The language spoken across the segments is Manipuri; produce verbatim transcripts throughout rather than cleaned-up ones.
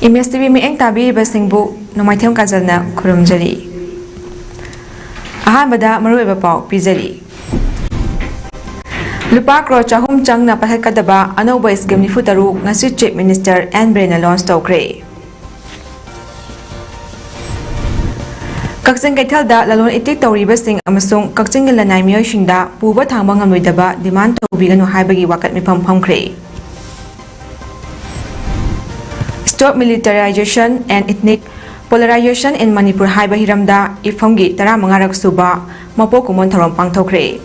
ꯏꯃꯦꯖ ꯇꯤꯚꯤ ꯃꯤꯠꯌꯦꯡ ꯇꯥꯕꯤꯔꯤꯕꯁꯤꯡꯕꯨ ꯅꯣꯡꯃꯥꯏꯊꯦꯝ ꯀꯥꯖꯜꯅ ꯈꯨꯔꯨꯝꯖꯔꯤ꯫ ꯑꯍꯥꯟꯕꯗ ꯃꯔꯨꯑꯣꯏꯕ ꯄꯥꯎ ꯄꯤꯖꯔꯤ꯫ ꯂꯨꯄꯥ ꯀ꯭ꯔꯣꯔ ꯆꯍꯨꯝ ꯆꯪꯅ ꯄꯥꯏꯈꯠꯀꯗꯕ ꯑꯅꯧꯕ ꯁ꯭ꯀꯤꯝ ꯅꯤꯐꯨ ꯇꯔꯨꯛ ꯉꯁꯤ ꯆꯤꯐ ꯃꯤꯅꯤꯁꯇꯔ ꯑꯦꯟ ꯕꯤꯔꯦꯟꯅ ꯂꯣꯟꯆ ꯇꯧꯈ꯭ꯔꯦ꯫ ꯀꯛꯆꯤꯡ ꯀꯩꯊꯦꯜꯗ ꯂꯂꯣꯟ ꯏꯇꯤꯛ ꯇꯧꯔꯤꯕꯁꯤꯡ ꯑꯃꯁꯨꯡ ꯀꯛꯆꯤꯡꯒꯤ ꯂꯅꯥꯏ ꯃꯤꯑꯣꯏꯁꯤꯡꯗ ꯄꯨꯕ ꯊꯥꯡꯕ ꯉꯝꯂꯣꯏꯗꯕ demand ꯇꯧꯕꯤꯒꯅꯨ ꯍꯥꯏꯕꯒꯤ ꯋꯥꯀꯠ ꯃꯤꯐꯝ ꯐꯝꯈ꯭ꯔꯦ꯫ Stop Militarization and Ethnic Polarization in Manipur ꯍꯥꯏꯕ ꯍꯤꯔꯝꯗ ꯏꯐꯝꯒꯤ ꯇꯔꯥꯃꯉꯥꯔꯛ ꯁꯨꯕ ꯃꯄꯣꯛ ꯀꯨꯝꯑꯣꯟ ꯊꯧꯔꯝ ꯄꯥꯡꯊꯣꯛꯈ꯭ꯔꯦ꯫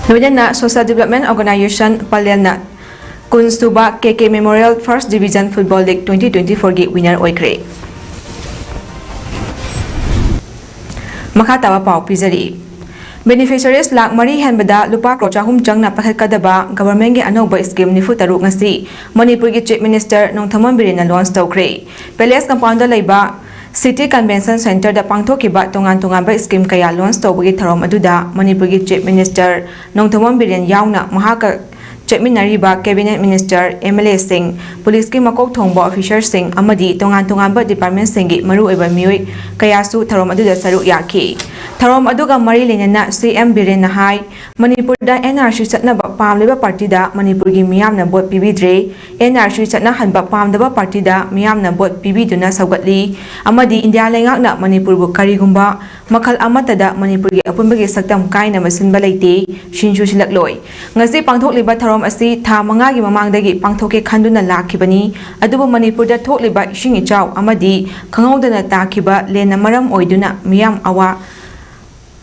ꯂꯣꯏꯅꯅ Social Development Organization ꯄꯂꯦꯜꯅ ꯀꯨꯟ ꯁꯨꯕ ꯀꯦ ꯀꯦ Memorial First Division Football League twenty twenty-four ꯒꯤ winner ꯑꯣꯏꯈ꯭ꯔꯦ꯫ ꯃꯈꯥ ꯇꯥꯕ ꯄꯥꯎ ꯄꯤꯖꯔꯤ꯫ Beneficiaries ꯂꯥꯈ ꯃꯔꯤ ꯍꯦꯟꯕꯗ ꯂꯨꯄꯥ ꯀ꯭ꯔꯣꯔ ꯆꯍꯨꯝ ꯆꯪꯅ ꯄꯥꯏꯈꯠꯀꯗꯕ government ꯀꯤ ꯑꯅꯧꯕ ꯁ꯭ꯀꯤꯝ ꯅꯤꯐꯨ ꯇꯔꯨꯛ ꯉꯁꯤ ꯃꯅꯤꯄꯨꯔꯒꯤ Chief Minister ꯅꯣꯡꯊꯣꯝꯕꯝ ꯕꯤꯔꯦꯟꯅ launch ꯇꯧꯈ꯭ꯔꯦ꯫ Palace Compound ꯗ ꯂꯩꯕ City Convention Centre ꯗ ꯄꯥꯡꯊꯣꯛꯈꯤꯕ ꯇꯣꯉꯥꯟ ꯇꯣꯉꯥꯟꯕ ꯁ꯭ꯀꯤꯝ ꯀꯌꯥ launch ꯇꯧꯕꯒꯤ ꯊꯧꯔꯝ ꯑꯗꯨꯗ ꯃꯅꯤꯄꯨꯔꯒꯤ Chief Minister ꯅꯣꯡꯊꯣꯝꯕꯝ ꯕꯤꯔꯦꯟ ꯌꯥꯎꯅ ꯃꯍꯥꯛꯀ ꯆꯠꯃꯤꯟꯅꯔꯤꯕ Cabinet Minister, MLA ꯁꯤꯡ, ꯄꯨꯂꯤꯁꯀꯤ ꯃꯀꯣꯛ ꯊꯣꯡꯕ officer ꯁꯤꯡ ꯑꯃꯗꯤ ꯇꯣꯉꯥꯟ ꯇꯣꯉꯥꯟꯕ department ꯁꯤꯡꯒꯤ ꯃꯔꯨꯑꯣꯏꯕ ꯃꯤꯑꯣꯏ ꯀꯌꯥꯁꯨ ꯊꯧꯔꯝ ꯑꯗꯨꯗ ꯁꯔꯨꯛ ꯌꯥꯈꯤ꯫ ꯊꯧꯔꯝ ꯑꯗꯨꯒ ꯃꯔꯤ ꯂꯩꯅꯅ ꯁꯤ ꯑꯦꯝ ꯕꯤꯔꯦꯟꯅ ꯍꯥꯏ, ꯃꯅꯤꯄꯨꯔꯗ N R C ꯆꯠꯅꯕ ꯄꯥꯝꯂꯤꯕ party ꯗ ꯃꯅꯤꯄꯨꯔꯒꯤ ꯃꯤꯌꯥꯝꯅ vote ꯄꯤꯕꯤꯗ꯭ꯔꯦ꯫ N R C ꯆꯠꯅꯍꯟꯕ ꯄꯥꯝꯗꯕ party ꯗ ꯃꯤꯌꯥꯝꯅ vote ꯄꯤꯕꯤꯗꯨꯅ ꯁꯧꯒꯠꯂꯤ ꯑꯃꯗꯤ ꯏꯟꯗꯤꯌꯥ ꯂꯩꯉꯥꯛꯅ ꯃꯅꯤꯄꯨꯔꯕꯨ ꯀꯔꯤꯒꯨꯝꯕ ꯃꯈꯜ ꯑꯃꯠꯇꯗ ꯃꯅꯤꯄꯨꯔꯒꯤ ꯑꯄꯨꯟꯕꯒꯤ ꯁꯛꯇꯝ ꯀꯥꯏꯅꯕ ꯁꯤꯟꯕ ꯂꯩꯇꯦ, ꯁꯤꯟꯁꯨ ꯁꯤꯜꯂꯛꯂꯣꯏ꯫ ꯉꯁꯤ ꯄꯥꯡꯊꯣꯛꯂꯤꯕ ꯊꯧꯔꯝ ꯑꯁꯤ ꯊꯥ ꯃꯉꯥꯒꯤ ꯃꯃꯥꯡꯗꯒꯤ ꯄꯥꯡꯊꯣꯛꯀꯦ ꯈꯟꯗꯨꯅ ꯂꯥꯛꯈꯤꯕꯅꯤ, ꯑꯗꯨꯕꯨ ꯃꯅꯤꯄꯨꯔꯗ ꯊꯣꯛꯂꯤꯕ ꯏꯁꯤꯡ ꯏꯆꯥꯎ ꯑꯃꯗꯤ ꯈꯪꯍꯧꯗꯅ ꯇꯥꯈꯤꯕ ꯂꯦꯟꯅ ꯃꯔꯝ ꯑꯣꯏꯗꯨꯅ ꯃꯤꯌꯥꯝ ꯑꯋꯥ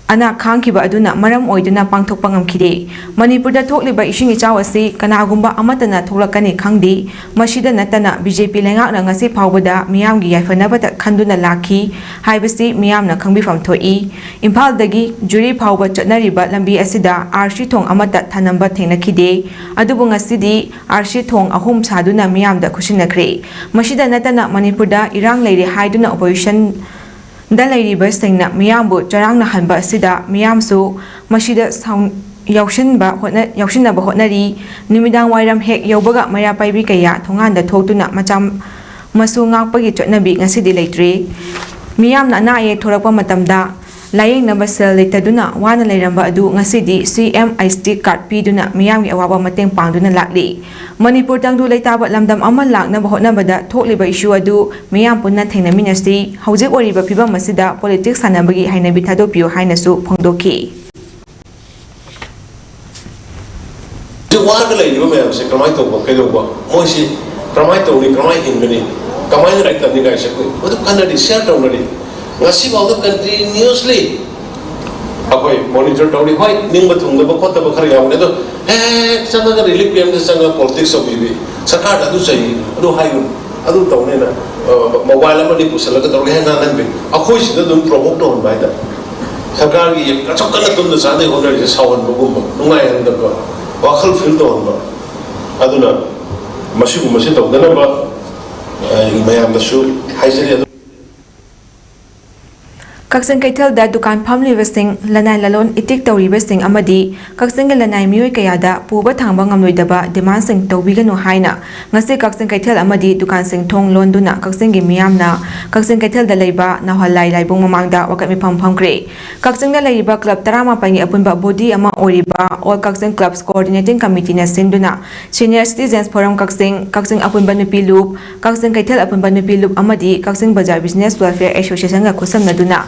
ꯑꯅꯥ ꯈꯥꯡꯈꯤꯕ ꯑꯗꯨꯅ ꯃꯔꯝ ꯑꯣꯏꯗꯨꯅ ꯄꯥꯡꯊꯣꯛꯄ ꯉꯝꯈꯤꯗꯦ꯫ ꯃꯅꯤꯄꯨꯔꯗ ꯊꯣꯛꯂꯤꯕ ꯏꯁꯤꯡ ꯏꯆꯥꯎ ꯑꯁꯤ ꯀꯅꯥꯒꯨꯝꯕ ꯑꯃꯠꯇꯅ ꯊꯣꯛꯂꯛꯀꯅꯤ ꯈꯪꯗꯦ꯫ ꯃꯁꯤꯗ ꯅꯠꯇꯅ B J P ꯂꯩꯉꯥꯛꯅ ꯉꯁꯤ ꯐꯥꯎꯕꯗ ꯃꯤꯌꯥꯝꯒꯤ ꯌꯥꯏꯐꯅꯕꯇ ꯈꯟꯗꯨꯅ ꯂꯥꯛꯈꯤ ꯍꯥꯏꯕꯁꯤ ꯃꯤꯌꯥꯝꯅ ꯈꯪꯕꯤꯐꯝ ꯊꯣꯛꯏ꯫ ꯏꯝꯐꯥꯜꯗꯒꯤ ꯖꯨꯔꯤ ꯐꯥꯎꯕ ꯆꯠꯅꯔꯤꯕ ꯂꯝꯕꯤ ꯑꯁꯤꯗ R C ꯊꯣꯡ ꯑꯃꯠꯇ ꯊꯅꯝꯕ ꯊꯦꯡꯅꯈꯤꯗꯦ꯫ ꯑꯗꯨꯕꯨ ꯉꯁꯤꯗꯤ R C ꯊꯣꯡ ꯑꯍꯨꯝ ꯁꯥꯗꯨꯅ ꯃꯤꯌꯥꯝꯗ ꯈꯨꯠꯁꯤꯟꯅꯈ꯭ꯔꯦ꯫ ꯃꯁꯤꯗ ꯅꯠꯇꯅ ꯃꯅꯤꯄꯨꯔꯗ ꯏꯔꯥꯡ ꯂꯩꯔꯦ ꯍꯥꯏꯗꯨꯅ opposition ꯗ ꯂꯩꯔꯤꯕꯁꯤꯡꯅ ꯃꯤꯌꯥꯝꯕꯨ ꯆꯔꯥꯡꯅꯍꯟꯕ ꯑꯁꯤꯗ ꯃꯤꯌꯥꯝꯁꯨ ꯃꯁꯤꯗ ꯁꯥꯎꯟ-, ꯌꯥꯎꯁꯤꯟꯕ ꯍꯣꯠꯅ-, ꯌꯥꯎꯁꯤꯟꯅꯕ ꯍꯣꯠꯅꯔꯤ꯫ ꯅꯨꯃꯤꯗꯥꯡ ꯋꯥꯏꯔꯝ ꯍꯦꯛ ꯌꯧꯕꯒ ꯃꯩꯔꯥ ꯄꯥꯏꯕꯤ ꯀꯌꯥ ꯊꯣꯡꯒꯥꯟꯗ ꯊꯣꯛꯇꯨꯅ ꯃꯆꯥ ꯃꯁꯨ ꯉꯥꯛꯄꯒꯤ ꯆꯠꯅꯕꯤ ꯉꯁꯤꯗꯤ ꯂꯩꯇ꯭ꯔꯦ꯫ ꯃꯤꯌꯥꯝꯅ ꯑꯅꯥ ꯑꯌꯦꯛ ꯊꯣꯔꯛꯄ ꯃꯇꯝꯗ ꯂꯥꯌꯦꯡꯅꯕ ꯁꯦꯜ ꯂꯩꯇꯗꯨꯅ ꯋꯥꯅ ꯂꯩꯔꯝꯕ ꯑꯗꯨ ꯉꯁꯤꯗꯤ C M I S T card ꯄꯤꯗꯨꯅ ꯃꯤꯌꯥꯝꯒꯤ ꯑꯋꯥꯕ ꯃꯇꯦꯡ ꯄꯥꯡꯗꯨꯅ ꯂꯥꯛꯂꯤ꯫ ꯃꯅꯤꯄꯨꯔ ꯇꯪꯗꯨ ꯂꯩꯇꯥꯕ ꯂꯝꯗꯝ ꯑꯃ ꯂꯥꯛꯅꯕ ꯍꯣꯠꯅꯕꯗ ꯊꯣꯛꯂꯤꯕ issue ꯑꯗꯨ ꯃꯤꯌꯥꯝ ꯄꯨꯟꯅ ꯊꯦꯡꯅꯃꯤꯟꯅꯁꯤ꯫ ꯍꯧꯖꯤꯛ ꯑꯣꯏꯔꯤꯕ ꯐꯤꯕꯝ ꯑꯁꯤꯗ politics ꯁꯥꯟꯅꯕꯒꯤ ꯍꯩꯅꯕꯤ ꯊꯥꯗꯣꯛꯄꯤꯌꯨ ꯍꯥꯏꯅꯁꯨ ꯐꯣꯡꯗꯣꯛꯈꯤ꯫ ꯍꯧꯖꯤꯛ ꯋꯥꯔꯒ ꯂꯩꯔꯤꯕ ꯃꯌꯥꯝꯁꯦ ꯀꯃꯥꯏꯅ ꯇꯧꯕ, ꯀꯩꯗꯧꯕ, ꯃꯣꯏꯁꯤ ꯀꯃꯥꯏꯅ ꯇꯧꯅꯤ, ꯀꯃꯥꯏꯅ ꯍꯤꯡꯒꯅꯤ, ꯀꯃꯥꯏꯅ ꯂꯥꯏꯔꯤꯛ ꯇꯝꯅꯤ ꯀꯥꯏꯁꯦ ꯑꯩꯈꯣꯏ ꯃꯗꯨ ꯈꯟꯅꯔꯤ, share ꯇꯧꯅꯔꯤ꯫ ꯉꯁꯤꯐꯥꯎꯗ continuously ꯑꯩꯈꯣꯏ monitor ꯇꯧꯔꯤ꯫ ꯍꯣꯏ, ꯅꯤꯡꯕ ꯊꯨꯡꯗꯕ ꯈꯣꯠꯇꯕ ꯈꯔ ꯌꯥꯎꯕꯅꯦ, ꯑꯗꯣ ꯍꯦꯛ ꯍꯦꯛ ꯆꯪꯉꯒ relief camp ꯇ ꯆꯪꯉꯒ politics ꯇꯧꯕꯤꯕꯤ, ꯁꯔꯀꯥꯔꯗ ꯑꯗꯨ ꯆꯩ, ꯑꯗꯨ ꯍꯥꯏꯒꯅꯨ, ꯑꯗꯨ ꯇꯧꯅꯦꯅ, ꯑ, mobile ꯑꯃꯅꯤ ꯄꯨꯁꯜꯂꯒ ꯇꯧꯔꯒ ꯍꯦꯛ ꯉꯥꯡꯍꯟꯕꯤ꯫ ꯑꯩꯈꯣꯏꯁꯤꯗ ꯑꯗꯨꯝ provoke ꯇꯧꯍꯟꯕ ꯍꯥꯏꯇꯥꯔꯦ꯫ ꯁꯔꯀꯥꯔꯒꯤ ꯑꯁꯨꯛ ꯀꯟꯅ ꯇꯨꯝꯅ ꯆꯥꯅꯩ ꯍꯣꯠꯅꯔꯤꯁꯦ ꯁꯥꯎꯍꯟꯕꯒꯨꯝꯕ, ꯅꯨꯡꯉꯥꯏꯍꯟꯗꯕ, ꯋꯥꯈꯜ feel ꯇꯧꯍꯟꯕ꯫ ꯑꯗꯨꯅ ꯃꯁꯤꯒꯨꯝꯕꯁꯤ ꯇꯧꯗꯅꯕ ꯑꯩ ꯃꯌꯥꯝꯗꯁꯨ ꯍꯥꯏꯖꯔꯤ꯫ ꯑꯗꯨ ꯀꯛꯆꯤꯡ ꯀꯩꯊꯦꯜꯗ ꯗꯨꯀꯥꯟ ꯐꯝꯂꯤꯕꯁꯤꯡ, ꯂꯅꯥꯏ ꯂꯂꯣꯟ ꯏꯇꯤꯛ ꯇꯧꯔꯤꯕꯁꯤꯡ ꯑꯃꯗꯤ ꯀꯛꯆꯤꯡꯒꯤ ꯂꯅꯥꯏ ꯃꯤꯑꯣꯏ ꯀꯌꯥꯗ ꯄꯨꯕ ꯊꯥꯡꯕ ꯉꯝꯂꯣꯏꯗꯕ demand ꯁꯤꯡ ꯇꯧꯕꯤꯒꯅꯨ ꯍꯥꯏꯅ ꯉꯁꯤ ꯀꯛꯆꯤꯡ ꯀꯩꯊꯦꯜ ꯑꯃꯗꯤ ꯗꯨꯀꯥꯟꯁꯤꯡ ꯊꯣꯡ ꯂꯣꯟꯗꯨꯅ ꯀꯛꯆꯤꯡꯒꯤ ꯃꯤꯌꯥꯝꯅ ꯀꯛꯆꯤꯡ ꯀꯩꯊꯦꯜꯗ ꯂꯩꯕ ꯅꯥꯎꯍꯜꯂꯥꯏ ꯂꯥꯏꯕꯨꯡ ꯃꯃꯥꯡꯗ ꯋꯥꯀꯠ ꯃꯤꯐꯝ ꯐꯝꯈ꯭ꯔꯦ꯫ ꯀꯛꯆꯤꯡꯗ ꯂꯩꯔꯤꯕ club ꯇꯔꯥꯃꯥꯄꯟꯒꯤ ꯑꯄꯨꯟꯕ body ꯑꯃ ꯑꯣꯏꯔꯤꯕ All Kakching Clubs Coordinating Committee ꯅ ꯁꯤꯟꯗꯨꯅ Senior Citizens Forum ꯀꯛꯆꯤꯡ, ꯀꯛꯆꯤꯡ ꯑꯄꯨꯟꯕ ꯅꯨꯄꯤ ꯂꯨꯞ, ꯀꯛꯆꯤꯡ ꯀꯩꯊꯦꯜ ꯑꯄꯨꯟꯕ ꯅꯨꯄꯤ ꯂꯨꯞ ꯑꯃꯗꯤ ꯀꯛꯆꯤꯡ ꯕꯖꯥꯔ Business Welfare Association ꯒ ꯈꯨꯠꯁꯝꯅꯗꯨꯅ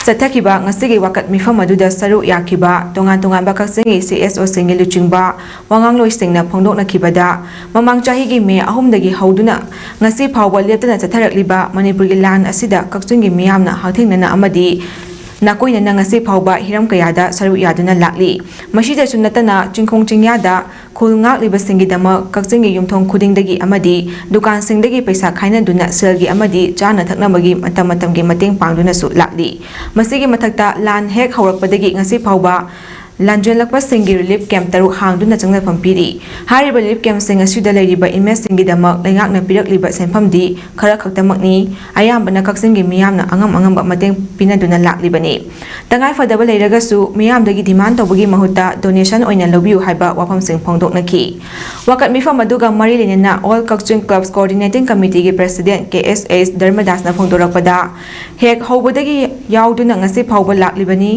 ꯆꯠꯊꯈꯤꯕ ꯉꯁꯤꯒꯤ ꯋꯥꯀꯠ ꯃꯤꯐꯝ ꯑꯗꯨꯗ ꯁꯔꯨꯛ ꯌꯥꯈꯤꯕ ꯇꯣꯉꯥꯟ ꯇꯣꯉꯥꯟꯕ ꯀꯛꯆꯤꯡꯒꯤ C S O ꯁꯤꯡꯒꯤ ꯂꯨꯆꯤꯡꯕ, ꯋꯥꯉꯥꯡꯂꯣꯏꯁꯤꯡꯅ ꯐꯣꯡꯗꯣꯛꯅꯈꯤꯕꯗ, ꯃꯃꯥꯡ ꯆꯍꯤꯒꯤ ꯃꯦ ꯑꯍꯨꯝꯗꯒꯤ ꯍꯧꯗꯨꯅ ꯉꯁꯤ ꯐꯥꯎꯕ ꯂꯦꯞꯇꯅ ꯆꯠꯊꯔꯛꯂꯤꯕ ꯃꯅꯤꯄꯨꯔꯒꯤ ꯂꯥꯟ ꯑꯁꯤꯗ ꯀꯛꯆꯤꯡꯒꯤ ꯃꯤꯌꯥꯝꯅ ꯍꯛꯊꯦꯡꯅꯅ ꯑꯃꯗꯤ ꯅꯥꯀꯣꯏꯅꯅ ꯉꯁꯤ ꯐꯥꯎꯕ ꯍꯤꯔꯝ ꯀꯌꯥꯗ ꯁꯔꯨꯛ ꯌꯥꯗꯨꯅ ꯂꯥꯛꯂꯤ꯫ ꯃꯁꯤꯗꯁꯨ ꯅꯠꯇꯅ ꯆꯤꯡꯈꯣꯡ ꯆꯤꯡꯌꯥꯗ ꯈꯨꯜ ꯉꯥꯛꯂꯤꯕꯁꯤꯡꯒꯤꯗꯃꯛ ꯀꯛꯆꯤꯡꯒꯤ ꯌꯨꯝꯊꯣꯡ ꯈꯨꯗꯤꯡꯗꯒꯤ ꯑꯃꯗꯤ ꯗꯨꯀꯥꯟꯁꯤꯡꯗꯒꯤ ꯄꯩꯁꯥ ꯈꯥꯏꯅꯗꯨꯅ ꯁꯦꯜꯒꯤ ꯑꯃꯗꯤ ꯆꯥꯅ ꯊꯛꯅꯕꯒꯤ ꯃꯇꯝ ꯃꯇꯝꯒꯤ ꯃꯇꯦꯡ ꯄꯥꯡꯗꯨꯅꯁꯨ ꯂꯥꯛꯂꯤ꯫ ꯃꯁꯤꯒꯤ ꯃꯊꯛꯇ ꯂꯥꯟ ꯍꯦꯛ ꯍꯧꯔꯛꯄꯗꯒꯤ ꯉꯁꯤ ꯐꯥꯎꯕ ꯂꯥꯟꯖꯦꯜꯂꯛꯄꯁꯤꯡꯒꯤ ꯔꯤꯂꯤꯐ ꯀꯦꯝꯞ ꯇꯔꯨꯛ ꯍꯥꯡꯗꯨꯅ ꯆꯪꯅꯐꯝ ꯄꯤꯔꯤ꯫ ꯍꯥꯏꯔꯤꯕ ꯔꯤꯂꯤꯐ ꯀꯦꯝꯞꯁꯤꯡ ꯑꯁꯤꯗ ꯂꯩꯔꯤꯕ ꯏꯟꯃꯦꯠꯁꯤꯡꯒꯤꯗꯃꯛ ꯂꯩꯉꯥꯛꯅ ꯄꯤꯔꯛꯂꯤꯕ ꯁꯦꯟꯐꯝꯗꯤ ꯈꯔ ꯈꯛꯇꯃꯛꯅꯤ꯫ ꯑꯌꯥꯝꯕꯅ ꯀꯛꯆꯤꯡꯒꯤ ꯃꯤꯌꯥꯝꯅ ꯑꯉꯝ ꯑꯉꯝꯕ ꯃꯇꯦꯡ ꯄꯤꯅꯗꯨꯅ ꯂꯥꯛꯂꯤꯕꯅꯤ꯫ ꯇꯉꯥꯏ ꯐꯗꯕ ꯂꯩꯔꯒꯁꯨ ꯃꯤꯌꯥꯝꯗꯒꯤ ꯗꯤꯃꯥꯟ ꯇꯧꯕꯒꯤ ꯃꯍꯨꯠꯇ ꯗꯣꯅꯦꯁꯟ ꯑꯣꯏꯅ ꯂꯧꯕꯤꯌꯨ ꯍꯥꯏꯕ ꯋꯥꯐꯝꯁꯤꯡ ꯐꯣꯡꯗꯣꯛꯅꯈꯤ꯫ ꯋꯥꯀꯠ ꯃꯤꯐꯝ ꯑꯗꯨꯒ ꯃꯔꯤ ꯂꯩꯅꯅ ꯑꯣꯜ ꯀꯛꯆꯤꯡ ꯀ꯭ꯂꯕꯁ ꯀꯣꯑꯣꯔꯗꯤꯅꯦꯇꯤꯡ ꯀꯃꯤꯇꯤꯒꯤ ꯄ꯭ꯔꯦꯁꯤꯗꯦꯟꯠ ꯀꯦ ꯑꯦꯁ ꯑꯦꯁ ꯙꯔꯃꯗꯥꯁꯅ ꯐꯣꯡꯗꯣꯔꯛꯄꯗ, ꯍꯦꯛ ꯍꯧꯕꯗꯒꯤ ꯌꯥꯎꯗꯨꯅ ꯉꯁꯤ ꯐꯥꯎꯕ ꯂꯥꯛꯂꯤꯕꯅꯤ꯫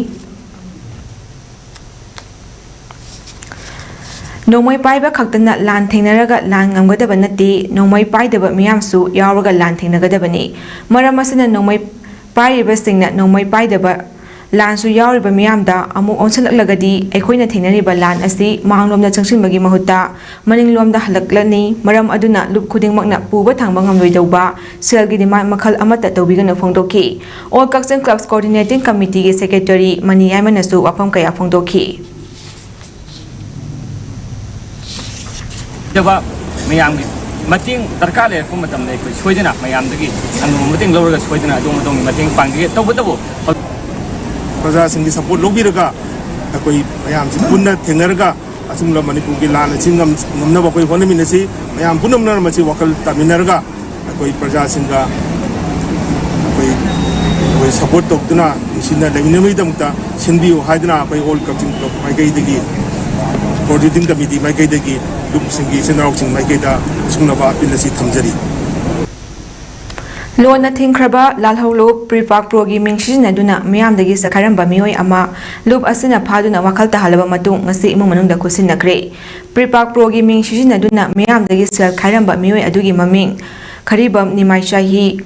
ꯅꯣꯡꯃꯩ ꯄꯥꯏꯕ ꯈꯛꯇꯅ ꯂꯥꯟ ꯊꯦꯡꯅꯔꯒ ꯂꯥꯟ ꯉꯝꯒꯗꯕ ꯅꯠꯇꯦ, ꯅꯣꯡꯃꯩ ꯄꯥꯏꯗꯕ ꯃꯤꯌꯥꯝꯁꯨ ꯌꯥꯎꯔꯒ ꯂꯥꯟ ꯊꯦꯡꯅꯒꯗꯕꯅꯤ꯫ ꯃꯔꯝ ꯑꯁꯤꯅ ꯅꯣꯡꯃꯩ ꯄꯥꯏꯔꯤꯕꯁꯤꯡꯅ ꯅꯣꯡꯃꯩ ꯄꯥꯏꯗꯕ ꯂꯥꯟꯁꯨ ꯌꯥꯎꯔꯤꯕ ꯃꯤꯌꯥꯝꯗ ꯑꯃꯨꯛ ꯑꯣꯟꯁꯤꯜꯂꯛꯂꯒꯗꯤ ꯑꯩꯈꯣꯏꯅ ꯊꯦꯡꯅꯔꯤꯕ ꯂꯥꯟ ꯑꯁꯤ ꯃꯥꯡꯂꯣꯝꯗ ꯆꯪꯁꯤꯟꯕꯒꯤ ꯃꯍꯨꯠꯇ ꯃꯅꯤꯡꯂꯣꯝꯗ ꯍꯜꯂꯛꯂꯅꯤ꯫ ꯃꯔꯝ ꯑꯗꯨꯅ ꯂꯨꯞ ꯈꯨꯗꯤꯡꯃꯛꯅ ꯄꯨꯕ ꯊꯥꯡꯕ ꯉꯝꯂꯣꯏꯗꯧꯕ ꯁꯦꯜꯒꯤ ꯗꯤꯃꯥꯟ ꯃꯈꯜ ꯑꯃꯠꯇ ꯇꯧꯕꯤꯒꯅꯨ ꯐꯣꯡꯗꯣꯛꯈꯤ꯫ ꯑꯣꯜ ꯀꯛꯆꯤꯡ ꯀ꯭ꯂꯕꯁ ꯀꯣꯑꯣꯔꯗꯤꯅꯦꯇꯤꯡ ꯀꯃꯤꯇꯤꯒꯤ ꯁꯦꯀ꯭ꯔꯦꯇꯔꯤ ꯃꯅꯤ ꯌꯥꯏꯃꯅꯁꯨ ꯋꯥꯐꯝ ꯀꯌꯥ ꯐꯣꯡꯗꯣꯛꯈꯤ꯫ ꯗꯕ ꯃꯌꯥꯝꯒꯤ ꯃꯇꯦꯡ ꯗꯔꯀꯥꯔ ꯂꯩꯔꯛꯄ ꯃꯇꯝꯗ ꯑꯩꯈꯣꯏ ꯁꯣꯏꯗꯅ ꯃꯌꯥꯝꯗꯒꯤ ꯑꯉꯝꯕ ꯃꯇꯦꯡ ꯂꯧꯔꯒ ꯁꯣꯏꯗꯅ ꯑꯗꯣꯝ ꯑꯗꯣꯝꯒꯤ ꯃꯇꯦꯡ ꯄꯥꯡꯖꯒꯦ꯫ ꯇꯧꯕꯇꯕꯨ ꯄ꯭ꯔꯖꯥꯁꯤꯡꯒꯤ ꯁꯄꯣꯔꯠ ꯂꯧꯕꯤꯔꯒ ꯑꯩꯈꯣꯏ ꯃꯌꯥꯝꯁꯤ ꯄꯨꯟꯅ ꯊꯦꯡꯅꯔꯒ ꯑꯆꯨꯝꯕ ꯃꯅꯤꯄꯨꯔꯒꯤ ꯂꯥꯟ ꯑꯁꯤ ꯉꯝ-, ꯉꯝꯅꯕ ꯑꯩꯈꯣꯏ ꯍꯣꯠꯅꯃꯤꯟꯅꯁꯤ꯫ ꯃꯌꯥꯝ ꯄꯨꯝꯅꯃꯛꯅ ꯃꯁꯤ ꯋꯥꯈꯜ ꯇꯥꯃꯤꯟꯅꯔꯒ ꯑꯩꯈꯣꯏ ꯄ꯭ꯔꯖꯥꯁꯤꯡꯒ ꯑꯩꯈꯣꯏ, ꯑꯩꯈꯣꯏ ꯁꯄꯣꯔꯠ ꯇꯧꯗꯨꯅ ꯅꯨꯡꯁꯤꯅ ꯂꯩꯃꯤꯟꯅꯕꯒꯤꯗꯃꯛꯇ ꯁꯤꯟꯕꯤꯌꯨ ꯍꯥꯏꯗꯨꯅ ꯑꯩꯈꯣꯏ ꯑꯣꯜ ꯀꯛꯆꯤꯡ ꯀ꯭ꯂꯕ ꯃꯥꯏꯀꯩꯗꯒꯤ, ꯀꯣꯑꯣꯔꯗꯤꯅꯦꯇꯤꯡ ꯀꯃꯤꯇꯤ ꯃꯥꯏꯀꯩꯗꯒꯤ ꯂꯨꯞꯁꯤꯡꯒꯤ ꯏꯆꯤꯟ ꯏꯅꯥꯎꯁꯤꯡ ꯃꯥꯏꯀꯩꯗ ꯑꯁꯨꯝꯂꯕ ꯑꯄꯤꯜ ꯑꯁꯤ ꯊꯝꯖꯔꯤ꯫ ꯂꯣꯟꯅ ꯊꯤꯡꯈ꯭ꯔꯕ ꯂꯥꯜꯍꯧꯂꯨꯞ ꯄ꯭ꯔꯤꯄꯥꯛ ꯄ꯭ꯔꯣꯒꯤ ꯃꯤꯡ ꯁꯤꯖꯤꯟꯅꯗꯨꯅ ꯃꯤꯌꯥꯝꯗꯒꯤ ꯁꯦꯜ ꯈꯥꯏꯔꯝꯕ ꯃꯤꯑꯣꯏ ꯑꯃ ꯂꯨꯞ ꯑꯁꯤꯅ ꯐꯥꯗꯨꯅ ꯋꯥꯈꯜ ꯇꯥꯍꯜꯂꯕ ꯃꯇꯨꯡ ꯉꯁꯤ ꯏꯃꯨꯡ ꯃꯅꯨꯡꯗ ꯈꯨꯠꯁꯤꯟꯅꯈ꯭ꯔꯦ꯫ ꯄ꯭ꯔꯤꯄꯥꯛ ꯄ꯭ꯔꯣꯒꯤ ꯃꯤꯡ ꯁꯤꯖꯤꯟꯅꯗꯨꯅ ꯃꯤꯌꯥꯝꯗꯒꯤ ꯁꯦꯜ ꯈꯥꯏꯔꯝꯕ ꯃꯤꯑꯣꯏ ꯑꯗꯨꯒꯤ ꯃꯃꯤꯡ ꯈꯔꯤꯕꯝ ꯅꯤꯃꯥꯏ ꯆꯍꯤ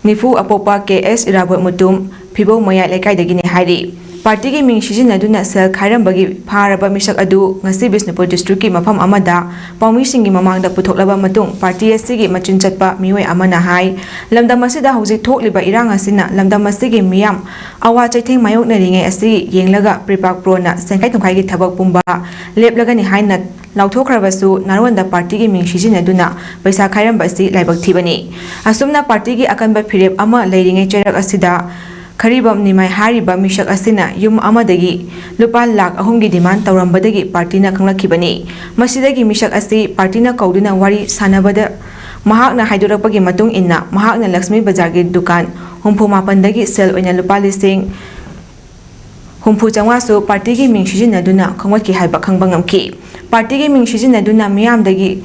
ꯅꯤꯐꯨ ꯑꯄꯣꯛꯄ ꯀꯦ ꯑꯦꯁ ꯏꯔꯥꯕꯣꯠ ꯃꯨꯇꯨꯝ, ꯐꯤꯕꯧ ꯃꯌꯥꯏ ꯂꯩꯀꯥꯏꯗꯒꯤꯅꯤ ꯍꯥꯏꯔꯤ꯫ ꯄꯥꯔꯇꯤꯒꯤ ꯃꯤꯡ ꯁꯤꯖꯤꯟꯅꯗꯨꯅ ꯁꯦꯜ ꯈꯥꯏꯔꯝꯕꯒꯤ ꯐꯥꯔꯕ ꯃꯤꯁꯛ ꯑꯗꯨ ꯉꯁꯤ ꯕꯤꯁꯅꯨꯄꯨꯔ ꯗꯤꯁꯇ꯭ꯔꯤꯛꯀꯤ ꯃꯐꯝ ꯑꯃꯗ ꯄꯥꯎꯃꯤꯁꯤꯡꯒꯤ ꯃꯃꯥꯡꯗ ꯄꯨꯊꯣꯛꯂꯕ ꯃꯇꯨꯡ ꯄꯥꯔꯇꯤ ꯑꯁꯤꯒꯤ ꯃꯆꯤꯟ ꯆꯠꯄ ꯃꯤꯑꯣꯏ ꯑꯃꯅ ꯍꯥꯏ, ꯂꯝꯗꯝ ꯑꯁꯤꯗ ꯍꯧꯖꯤꯛ ꯊꯣꯛꯂꯤꯕ ꯏꯔꯥꯡ ꯑꯁꯤꯅ ꯂꯝꯗꯝ ꯑꯁꯤꯒꯤ ꯃꯤꯌꯥꯝ ꯑꯋꯥ ꯆꯩꯊꯦꯡ ꯃꯥꯌꯣꯛꯅꯔꯤꯉꯩ ꯑꯁꯤ ꯌꯦꯡꯂꯒ ꯄ꯭ꯔꯤꯄꯥꯛ ꯄ꯭ꯔꯣꯅ ꯁꯦꯟꯈꯥꯏ ꯊꯨꯝꯈꯥꯏꯒꯤ ꯊꯕꯛ ꯄꯨꯝꯕ ꯂꯦꯞꯂꯒꯅꯤ ꯍꯥꯏꯅ ꯂꯥꯎꯊꯣꯛꯈ꯭ꯔꯕꯁꯨ ꯅꯥꯔꯣꯟꯗ ꯄꯥꯔꯇꯤꯒꯤ ꯃꯤꯡ ꯁꯤꯖꯤꯟꯅꯗꯨꯅ ꯄꯩꯁꯥ ꯈꯥꯏꯔꯝꯕ ꯑꯁꯤ ꯂꯥꯏꯕꯛ ꯊꯤꯕꯅꯤ꯫ ꯑꯁꯨꯝꯅ ꯄꯥꯔꯇꯤꯒꯤ ꯑꯀꯟꯕ ꯐꯤꯔꯦꯞ ꯑꯃ ꯂꯩꯔꯤꯉꯩ ꯆꯩꯔꯛ ꯑꯁꯤꯗ ꯈꯔꯤꯕꯝ ꯅꯤꯃꯥꯏ ꯍꯥꯏꯔꯤꯕ ꯃꯤꯁꯛ ꯑꯁꯤꯅ ꯌꯨꯝ ꯑꯃꯗꯒꯤ ꯂꯨꯄꯥ ꯂꯥꯈ ꯑꯍꯨꯝꯒꯤ demand ꯇꯧꯔꯝꯕꯗꯒꯤ ꯄꯥꯔꯇꯤꯅ ꯈꯪꯂꯛꯈꯤꯕꯅꯤ꯫ ꯃꯁꯤꯗꯒꯤ ꯃꯤꯁꯛ ꯑꯁꯤ ꯄꯥꯔꯇꯤꯅ ꯀꯧꯗꯨꯅ ꯋꯥꯔꯤ ꯁꯥꯟꯅꯕꯗ ꯃꯍꯥꯛꯅ ꯍꯥꯏꯗꯣꯔꯛꯄꯒꯤ ꯃꯇꯨꯡ ꯏꯟꯅ ꯃꯍꯥꯛꯅ ꯂꯛꯁꯃꯤ ꯕꯖꯥꯔꯒꯤ ꯗꯨꯀꯥꯟ ꯍꯨꯝꯐꯨ ꯃꯥꯄꯟꯗꯒꯤ ꯁꯦꯜ ꯑꯣꯏꯅ ꯂꯨꯄꯥ ꯂꯤꯁꯤꯡ ꯍꯨꯝꯐꯨ ꯆꯥꯝꯃꯉꯥꯁꯨ ꯄꯥꯔꯇꯤꯒꯤ ꯃꯤꯡ ꯁꯤꯖꯤꯟꯅꯗꯨꯅ ꯈꯪꯂꯛꯈꯤ ꯍꯥꯏꯕ ꯈꯪꯕ ꯉꯝꯈꯤ꯫ ꯄꯥꯔꯇꯤꯒꯤ ꯃꯤꯡ ꯁꯤꯖꯤꯟꯅꯗꯨꯅ ꯃꯤꯌꯥꯝꯗꯒꯤ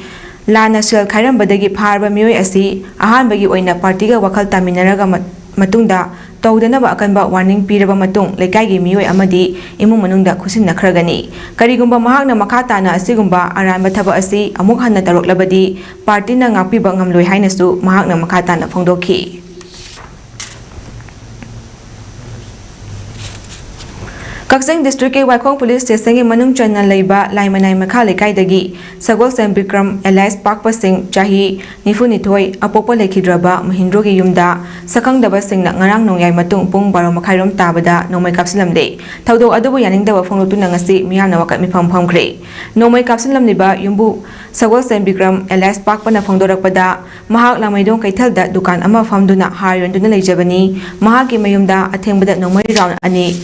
ꯂꯥꯟꯅ ꯁꯦꯜ ꯈꯥꯏꯔꯝꯕꯗꯒꯤ ꯐꯥꯔꯕ ꯃꯤꯑꯣꯏ ꯑꯁꯤ ꯑꯍꯥꯟꯕꯒꯤ ꯑꯣꯏꯅ ꯄꯥꯔꯇꯤꯒ ꯋꯥꯈꯜ ꯇꯥꯃꯤꯟꯅꯔꯒ ꯃ-, ꯃꯇꯨꯡꯗ ꯇꯧꯗꯅꯕ ꯑꯀꯟꯕ warning ꯄꯤꯔꯕ ꯃꯇꯨꯡ ꯂꯩꯀꯥꯏꯒꯤ ꯃꯤꯑꯣꯏ ꯑꯃꯗꯤ ꯏꯃꯨꯡ ꯃꯅꯨꯡꯗ ꯈꯨꯠꯁꯤꯟꯅꯈ꯭ꯔꯒꯅꯤ꯫ ꯀꯔꯤꯒꯨꯝꯕ ꯃꯍꯥꯛꯅ ꯃꯈꯥ ꯇꯥꯅ ꯑꯁꯤꯒꯨꯝꯕ ꯑꯔꯥꯟꯕ ꯊꯕꯛ ꯑꯁꯤ ꯑꯃꯨꯛ ꯍꯟꯅ ꯇꯧꯔꯛꯂꯕꯗꯤ ꯄꯥꯔꯇꯤꯅ ꯉꯥꯛꯄꯤꯕ ꯉꯝꯂꯣꯏ ꯍꯥꯏꯅꯁꯨ ꯃꯍꯥꯛꯅ ꯃꯈꯥ ꯇꯥꯅ ꯐꯣꯡꯗꯣꯛꯈꯤ꯫ ꯀꯛꯆꯤꯡ district ꯀꯤ ꯋꯥꯏꯈꯣꯡ police station ꯒꯤ ꯃꯅꯨꯡ ꯆꯟꯅ ꯂꯩꯕ ꯂꯥꯏꯃꯅꯥꯏ ꯃꯈꯥ ꯂꯩꯀꯥꯏꯗꯒꯤ ꯁꯒꯣꯜꯁꯦꯝ ꯕꯤꯀ꯭ꯔꯝ alias ꯄꯥꯛꯄ ꯁꯤꯡ, ꯆꯍꯤ ꯅꯤꯐꯨ ꯅꯤꯊꯣꯏ, ꯑꯄꯣꯛꯄ ꯂꯩꯈꯤꯗ꯭ꯔꯕ ꯃꯍꯤꯟꯗ꯭ꯔꯣꯒꯤ ꯌꯨꯝꯗ ꯁꯛꯈꯪꯗꯕꯁꯤꯡꯅ ꯉꯔꯥꯡ ꯅꯣꯡꯌꯥꯏ ꯃꯇꯨꯡ ꯄꯨꯡ ꯕꯥꯔꯣ ꯃꯈꯥꯏꯔꯣꯝ ꯇꯥꯕꯗ ꯅꯣꯡꯃꯩ ꯀꯥꯞꯁꯤꯜꯂꯝꯂꯦ꯫ ꯊꯧꯗꯣꯛ ꯑꯗꯨꯕꯨ ꯌꯥꯅꯤꯡꯗꯕ ꯐꯣꯡꯗꯣꯛꯇꯨꯅ ꯉꯁꯤ ꯃꯤꯌꯥꯝꯅ ꯋꯥꯀꯠ ꯃꯤꯐꯝ ꯐꯝꯈ꯭ꯔꯦ꯫ ꯅꯣꯡꯃꯩ ꯀꯥꯞꯁꯤꯜꯂꯝꯂꯤꯕ ꯌꯨꯝꯕꯨ ꯁꯒꯣꯜꯁꯦꯝ ꯕꯤꯀ꯭ꯔꯝ alias ꯄꯥꯛꯄꯅ ꯐꯣꯡꯗꯣꯔꯛꯄꯗ, ꯃꯍꯥꯛ ꯂꯥꯃꯩꯗꯣꯡ ꯀꯩꯊꯦꯜꯗ ꯗꯨꯀꯥꯟ ꯑꯃ ꯐꯝꯗꯨꯅ ꯍꯥꯔ ꯌꯣꯟꯗꯨꯅ ꯂꯩꯖꯕꯅꯤ꯫ ꯃꯍꯥꯛꯀꯤ ꯃꯌꯨꯝꯗ ꯑꯊꯦꯡꯕꯗ ꯅꯣꯡꯃꯩ round ꯑꯅꯤ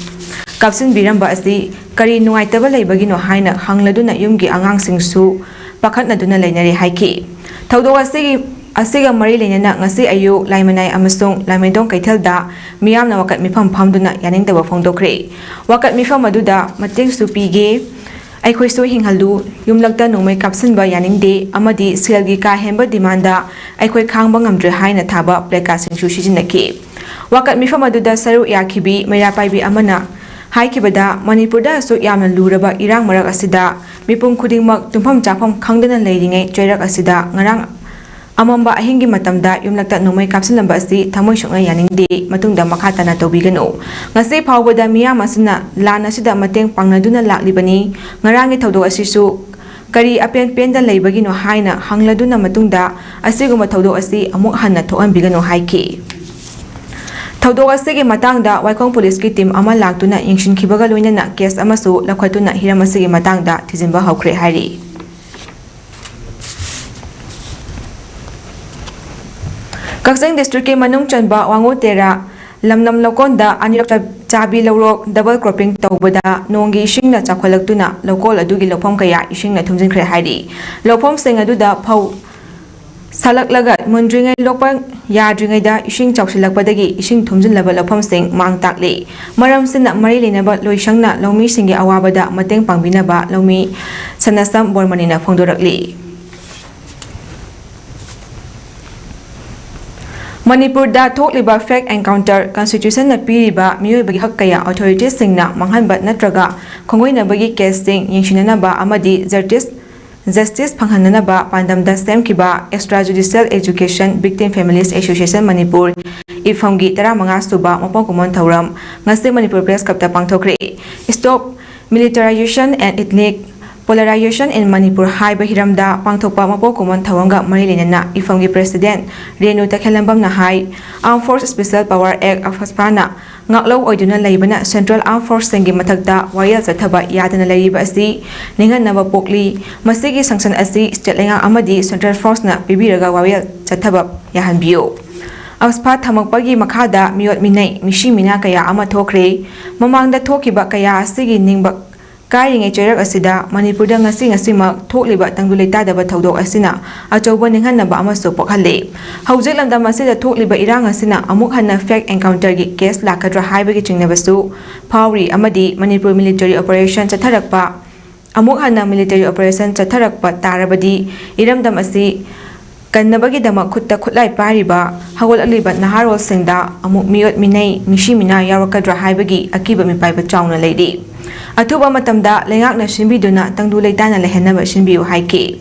ꯀꯥꯞꯁꯤꯟꯕꯤꯔꯝꯕ ꯑꯁꯤ ꯀꯔꯤ ꯅꯨꯡꯉꯥꯏꯇꯕ ꯂꯩꯕꯒꯤꯅꯣ ꯍꯥꯏꯅ ꯍꯪꯂꯗꯨꯅ ꯌꯨꯝꯒꯤ ꯑꯉꯥꯡꯁꯤꯡꯁꯨ ꯄꯥꯈꯠꯅꯗꯨꯅ ꯂꯩꯅꯔꯦ ꯍꯥꯏꯈꯤ꯫ ꯊꯧꯗꯣꯛ ꯑꯁꯤꯒꯤ, ꯑꯁꯤꯒ ꯃꯔꯤ ꯂꯩꯅꯅ ꯉꯁꯤ ꯑꯌꯨꯛ ꯂꯥꯏꯃꯅꯥꯏ ꯑꯃꯁꯨꯡ ꯂꯥꯃꯩꯗꯣꯡ ꯀꯩꯊꯦꯜꯗ ꯃꯤꯌꯥꯝꯅ ꯋꯥꯀꯠ ꯃꯤꯐꯝ ꯐꯝꯗꯨꯅ ꯌꯥꯅꯤꯡꯗꯕ ꯐꯣꯡꯗꯣꯛꯈ꯭ꯔꯦ꯫ ꯋꯥꯀꯠ ꯃꯤꯐꯝ ꯑꯗꯨꯗ ꯃꯇꯦꯡꯁꯨ ꯄꯤꯒꯦ, ꯑꯩꯈꯣꯏꯁꯨ ꯍꯤꯡꯍꯜꯂꯨ, ꯌꯨꯝꯂꯛꯇ ꯅꯣꯡꯃꯩ ꯀꯥꯞꯁꯤꯟꯕ ꯌꯥꯅꯤꯡꯗꯦ ꯑꯃꯗꯤ ꯁꯦꯜꯒꯤ ꯀꯥ ꯍꯦꯟꯕ demandꯗ ꯑꯩꯈꯣꯏ ꯈꯥꯡꯕ ꯉꯝꯗ꯭ꯔꯦ ꯍꯥꯏꯅ ꯊꯥꯕ placardꯁꯤꯡꯁꯨ ꯁꯤꯖꯤꯟꯅꯈꯤ꯫ ꯋꯥꯀꯠ ꯃꯤꯐꯝ ꯑꯗꯨꯗ ꯁꯔꯨꯛ ꯌꯥꯈꯤꯕꯤ ꯃꯩꯔꯥ ꯄꯥꯏꯕꯤ ꯑꯃꯅ ꯍꯥꯏꯈꯤꯕꯗ, ꯃꯅꯤꯄꯨꯔꯗ ꯑꯁꯨꯛ ꯌꯥꯝꯅ ꯂꯨꯔꯕ ꯏꯔꯥꯡ ꯃꯔꯛ ꯑꯁꯤꯗ ꯃꯤꯄꯨꯝ ꯈꯨꯗꯤꯡꯃꯛ ꯇꯨꯝꯐꯝ ꯆꯥꯐꯝ ꯈꯪꯗꯅ ꯂꯩꯔꯤꯉꯩ ꯆꯩꯔꯛ ꯑꯁꯤꯗ ꯉꯔꯥꯡ ꯑꯃꯝꯕ ꯑꯍꯤꯡꯒꯤ ꯃꯇꯝꯗ ꯌꯨꯝꯂꯛꯇ ꯅꯣꯡꯃꯩ ꯀꯥꯞꯁꯤꯜꯂꯝꯕ ꯑꯁꯤ ꯊꯃꯣꯏ ꯁꯣꯛꯅ ꯌꯥꯅꯤꯡꯗꯦ, ꯃꯇꯨꯡꯗ ꯃꯈꯥ ꯇꯥꯅ ꯇꯧꯕꯤꯒꯅꯨ꯫ ꯉꯁꯤ ꯐꯥꯎꯕꯗ ꯃꯤꯌꯥꯝ ꯑꯁꯤꯅ ꯂꯥꯟ ꯑꯁꯤꯗ ꯃꯇꯦꯡ ꯄꯥꯡꯅꯗꯨꯅ ꯂꯥꯛꯂꯤꯕꯅꯤ꯫ ꯉꯔꯥꯡꯒꯤ ꯊꯧꯗꯣꯛ ꯑꯁꯤꯁꯨ ꯀꯔꯤ ꯑꯄꯦꯟ ꯄꯦꯟꯗ ꯂꯩꯕꯒꯤꯅꯣ ꯍꯥꯏꯅ ꯍꯪꯂꯗꯨꯅ ꯃꯇꯨꯡꯗ ꯑꯁꯤꯒꯨꯝꯕ ꯊꯧꯗꯣꯛ ꯑꯁꯤ ꯑꯃꯨꯛ ꯍꯟꯅ ꯊꯣꯛꯍꯟꯕꯤꯒꯅꯨ ꯍꯥꯏꯈꯤ꯫ ꯊꯧꯗꯣꯛ ꯑꯁꯤꯒꯤ ꯃꯇꯥꯡꯗ ꯋꯥꯏꯈꯣꯡ policeꯀꯤ team ꯑꯃ ꯂꯥꯛꯇꯨꯅ ꯌꯦꯡꯁꯤꯟꯈꯤꯕꯒ ꯂꯣꯏꯅꯅ case ꯑꯃꯁꯨ ꯂꯧꯈꯠꯇꯨꯅ ꯍꯤꯔꯝ ꯑꯁꯤꯒꯤ ꯃꯇꯥꯡꯗ ꯊꯤꯖꯤꯟꯕ ꯍꯧꯈ꯭ꯔꯦ ꯍꯥꯏꯔꯤ꯫ ꯀꯛꯆꯤꯡ districtꯀꯤ ꯃꯅꯨꯡ ꯆꯟꯕ ꯋꯥꯉꯨ ꯇꯦꯔꯥ ꯂꯝꯗꯝ ꯂꯧꯀꯣꯟꯗ ꯑꯅꯤꯔꯛ ꯆꯥ- ꯆꯥꯕꯤ ꯂꯧꯔꯣꯛ double cropping ꯇꯧꯕꯗ ꯅꯣꯡꯒꯤ ꯏꯁꯤꯡꯅ ꯆꯥꯎꯈꯠꯂꯛꯇꯨꯅ ꯂꯧꯀꯣꯜ ꯑꯗꯨꯒꯤ ꯂꯧꯐꯝ ꯀꯌꯥ ꯏꯁꯤꯡꯅ ꯊꯨꯝꯖꯤꯟꯈ꯭ꯔꯦ ꯍꯥꯏꯔꯤ꯫ ꯂꯧꯐꯝꯁꯤꯡ ꯑꯗꯨꯗ ꯐꯧ ꯁꯥꯠꯂꯛꯂꯒ ꯃꯨꯟꯗ꯭ꯔꯤꯉꯩ ꯂꯣꯛꯄ ꯌꯥꯗ꯭ꯔꯤꯉꯩꯗ ꯏꯁꯤꯡ ꯆꯥꯎꯁꯤꯜꯂꯛꯄꯗꯒꯤ ꯏꯁꯤꯡ ꯊꯨꯝꯖꯤꯜꯂꯕ ꯂꯧꯐꯝꯁꯤꯡ ꯃꯥꯡ ꯇꯥꯛꯂꯤ꯫ ꯃꯔꯝꯁꯤꯅ ꯃꯔꯤ ꯂꯩꯅꯕ ꯂꯣꯏꯁꯪꯅ ꯂꯧꯃꯤꯁꯤꯡꯒꯤ ꯑꯋꯥꯕꯗ ꯃꯇꯦꯡ ꯄꯥꯡꯕꯤꯅꯕ ꯂꯧꯃꯤ ꯁꯅꯥꯁꯝ ꯕꯣꯔꯃꯅꯤꯅ ꯐꯣꯡꯗꯣꯔꯛꯂꯤ꯫ ꯃꯅꯤꯄꯨꯔꯗ ꯊꯣꯛꯂꯤꯕ fake encounter, constitutionꯅ ꯄꯤꯔꯤꯕ ꯃꯤꯑꯣꯏꯕꯒꯤ ꯍꯛ ꯀꯌꯥ authoritiesꯁꯤꯡꯅ ꯃꯥꯡꯍꯟꯕ ꯅꯠꯇ꯭ꯔꯒ ꯈꯣꯡꯒꯣꯏꯅꯕꯒꯤ caseꯁꯤꯡ ꯌꯦꯡꯁꯤꯟꯅꯅꯕ ꯑꯃꯗꯤ justice, justice ꯐꯪꯍꯟꯅꯅꯕ ꯄꯥꯟꯗꯝꯗ ꯁꯦꯝꯈꯤꯕ Extrajudicial Education Victim Families Association Manipur, ꯏꯐꯝꯒꯤ ꯇꯔꯥꯃꯉꯥ ꯁꯨꯕ ꯃꯄꯣꯛ ꯀꯨꯝꯑꯣꯟ ꯊꯧꯔꯝ ꯉꯁꯤ Manipur Press Clubꯇ ꯄꯥꯡꯊꯣꯛꯈ꯭ꯔꯦ꯫ Stop Militarization and Ethnic Polarization in Manipur ꯍꯥꯏꯕ ꯍꯤꯔꯝꯗ ꯄꯥꯡꯊꯣꯛꯄ ꯃꯄꯣꯛ ꯀꯨꯝꯑꯣꯟ ꯊꯧꯔꯝꯒ ꯃꯔꯤ ꯂꯩꯅꯅ ꯏꯐꯝꯒꯤ President ꯔꯦꯅꯨ ꯇꯈꯦꯜꯂꯝꯕꯝꯅ ꯍꯥꯏ, Armed Force Special Power Act, AFSPAꯅ ꯉꯥꯛꯂꯧ ꯑꯣꯏꯗꯨꯅ ꯂꯩꯕꯅ Central Armed Forceꯁꯤꯡꯒꯤ ꯃꯊꯛꯇ ꯋꯥꯌꯦꯜ ꯆꯠꯊꯕ ꯌꯥꯗꯅ ꯂꯩꯔꯤꯕ ꯑꯁꯤ ꯅꯤꯡꯍꯟꯅꯕ ꯄꯣꯛꯂꯤ꯫ ꯃꯁꯤꯒꯤ sanction ꯑꯁꯤ state ꯂꯩꯉꯥꯛ ꯑꯃꯗꯤ Central Forceꯅ ꯄꯤꯕꯤꯔꯒ ꯋꯥꯌꯦꯜ ꯆꯠꯊꯕ ꯌꯥꯍꯟꯕꯤꯌꯨ꯫ AFSPA ꯊꯝꯃꯛꯄꯒꯤ ꯃꯈꯥꯗ ꯃꯤꯑꯣꯠ ꯃꯤꯅꯩ, ꯃꯤꯁꯤ ꯃꯤꯅꯥ ꯀꯌꯥ ꯑꯃ ꯊꯣꯛꯈ꯭ꯔꯦ꯫ ꯃꯃꯥꯡꯗ ꯊꯣꯛꯈꯤꯕ ꯀꯌꯥ ꯑꯁꯤꯒꯤ ꯅꯤꯡꯕ ꯀꯥꯏꯔꯤꯉꯩ ꯆꯩꯔꯛ ꯑꯁꯤꯗ ꯃꯅꯤꯄꯨꯔꯗ ꯉꯁꯤ ꯉꯁꯤꯃꯛ ꯊꯣꯛꯂꯤꯕ ꯇꯪꯗꯨ ꯂꯩꯇꯥꯗꯕ ꯊꯧꯗꯣꯛ ꯑꯁꯤꯅ ꯑꯆꯧꯕ ꯅꯤꯡꯍꯟꯅꯕ ꯑꯃꯁꯨ ꯄꯣꯛꯍꯜꯂꯤ꯫ ꯍꯧꯖꯤꯛ ꯂꯝꯗꯝ ꯑꯁꯤꯗ ꯊꯣꯛꯂꯤꯕ ꯏꯔꯥꯡ ꯑꯁꯤꯅ ꯑꯃꯨꯛ ꯍꯟꯅ fake encounterꯒꯤ case ꯂꯥꯛꯀꯗ꯭ꯔꯥ ꯍꯥꯏꯕꯒꯤ ꯆꯤꯡꯅꯕꯁꯨ ꯐꯥꯎꯔꯤ ꯑꯃꯗꯤ ꯃꯅꯤꯄꯨꯔ military operation ꯆꯠꯊꯔꯛꯄ, ꯑꯃꯨꯛ ꯍꯟꯅ military operation ꯆꯠꯊꯔꯛꯄ ꯇꯥꯔꯕꯗꯤ ꯏꯔꯝꯗꯝ ꯑꯁꯤ ꯀꯟꯅꯕꯒꯤꯗꯃꯛ ꯈꯨꯠꯇ ꯈꯨꯠꯂꯥꯏ ꯄꯥꯏꯔꯤꯕ ꯍꯧꯒꯠꯂꯛꯂꯤꯕ ꯅꯍꯥꯔꯣꯜꯁꯤꯡꯗ ꯑꯃꯨꯛ ꯃꯤꯑꯣꯠ ꯃꯤꯅꯩ, ꯃꯤꯁꯤ ꯃꯤꯅꯥ ꯌꯥꯎꯔꯛꯀꯗ꯭ꯔꯥ ꯍꯥꯏꯕꯒꯤ ꯑꯀꯤꯕ ꯃꯤꯄꯥꯏꯕ ꯆꯥꯎꯅ ꯂꯩꯔꯤ꯫ ꯑꯊꯨꯕ ꯃꯇꯝꯗ ꯂꯩꯉꯥꯛꯅ ꯁꯤꯟꯕꯤꯗꯨꯅ ꯇꯪꯗꯨ ꯂꯩꯇꯥꯅ ꯂꯩꯍꯟꯅꯕ ꯁꯤꯟꯕꯤꯌꯨ ꯍꯥꯏꯈꯤ꯫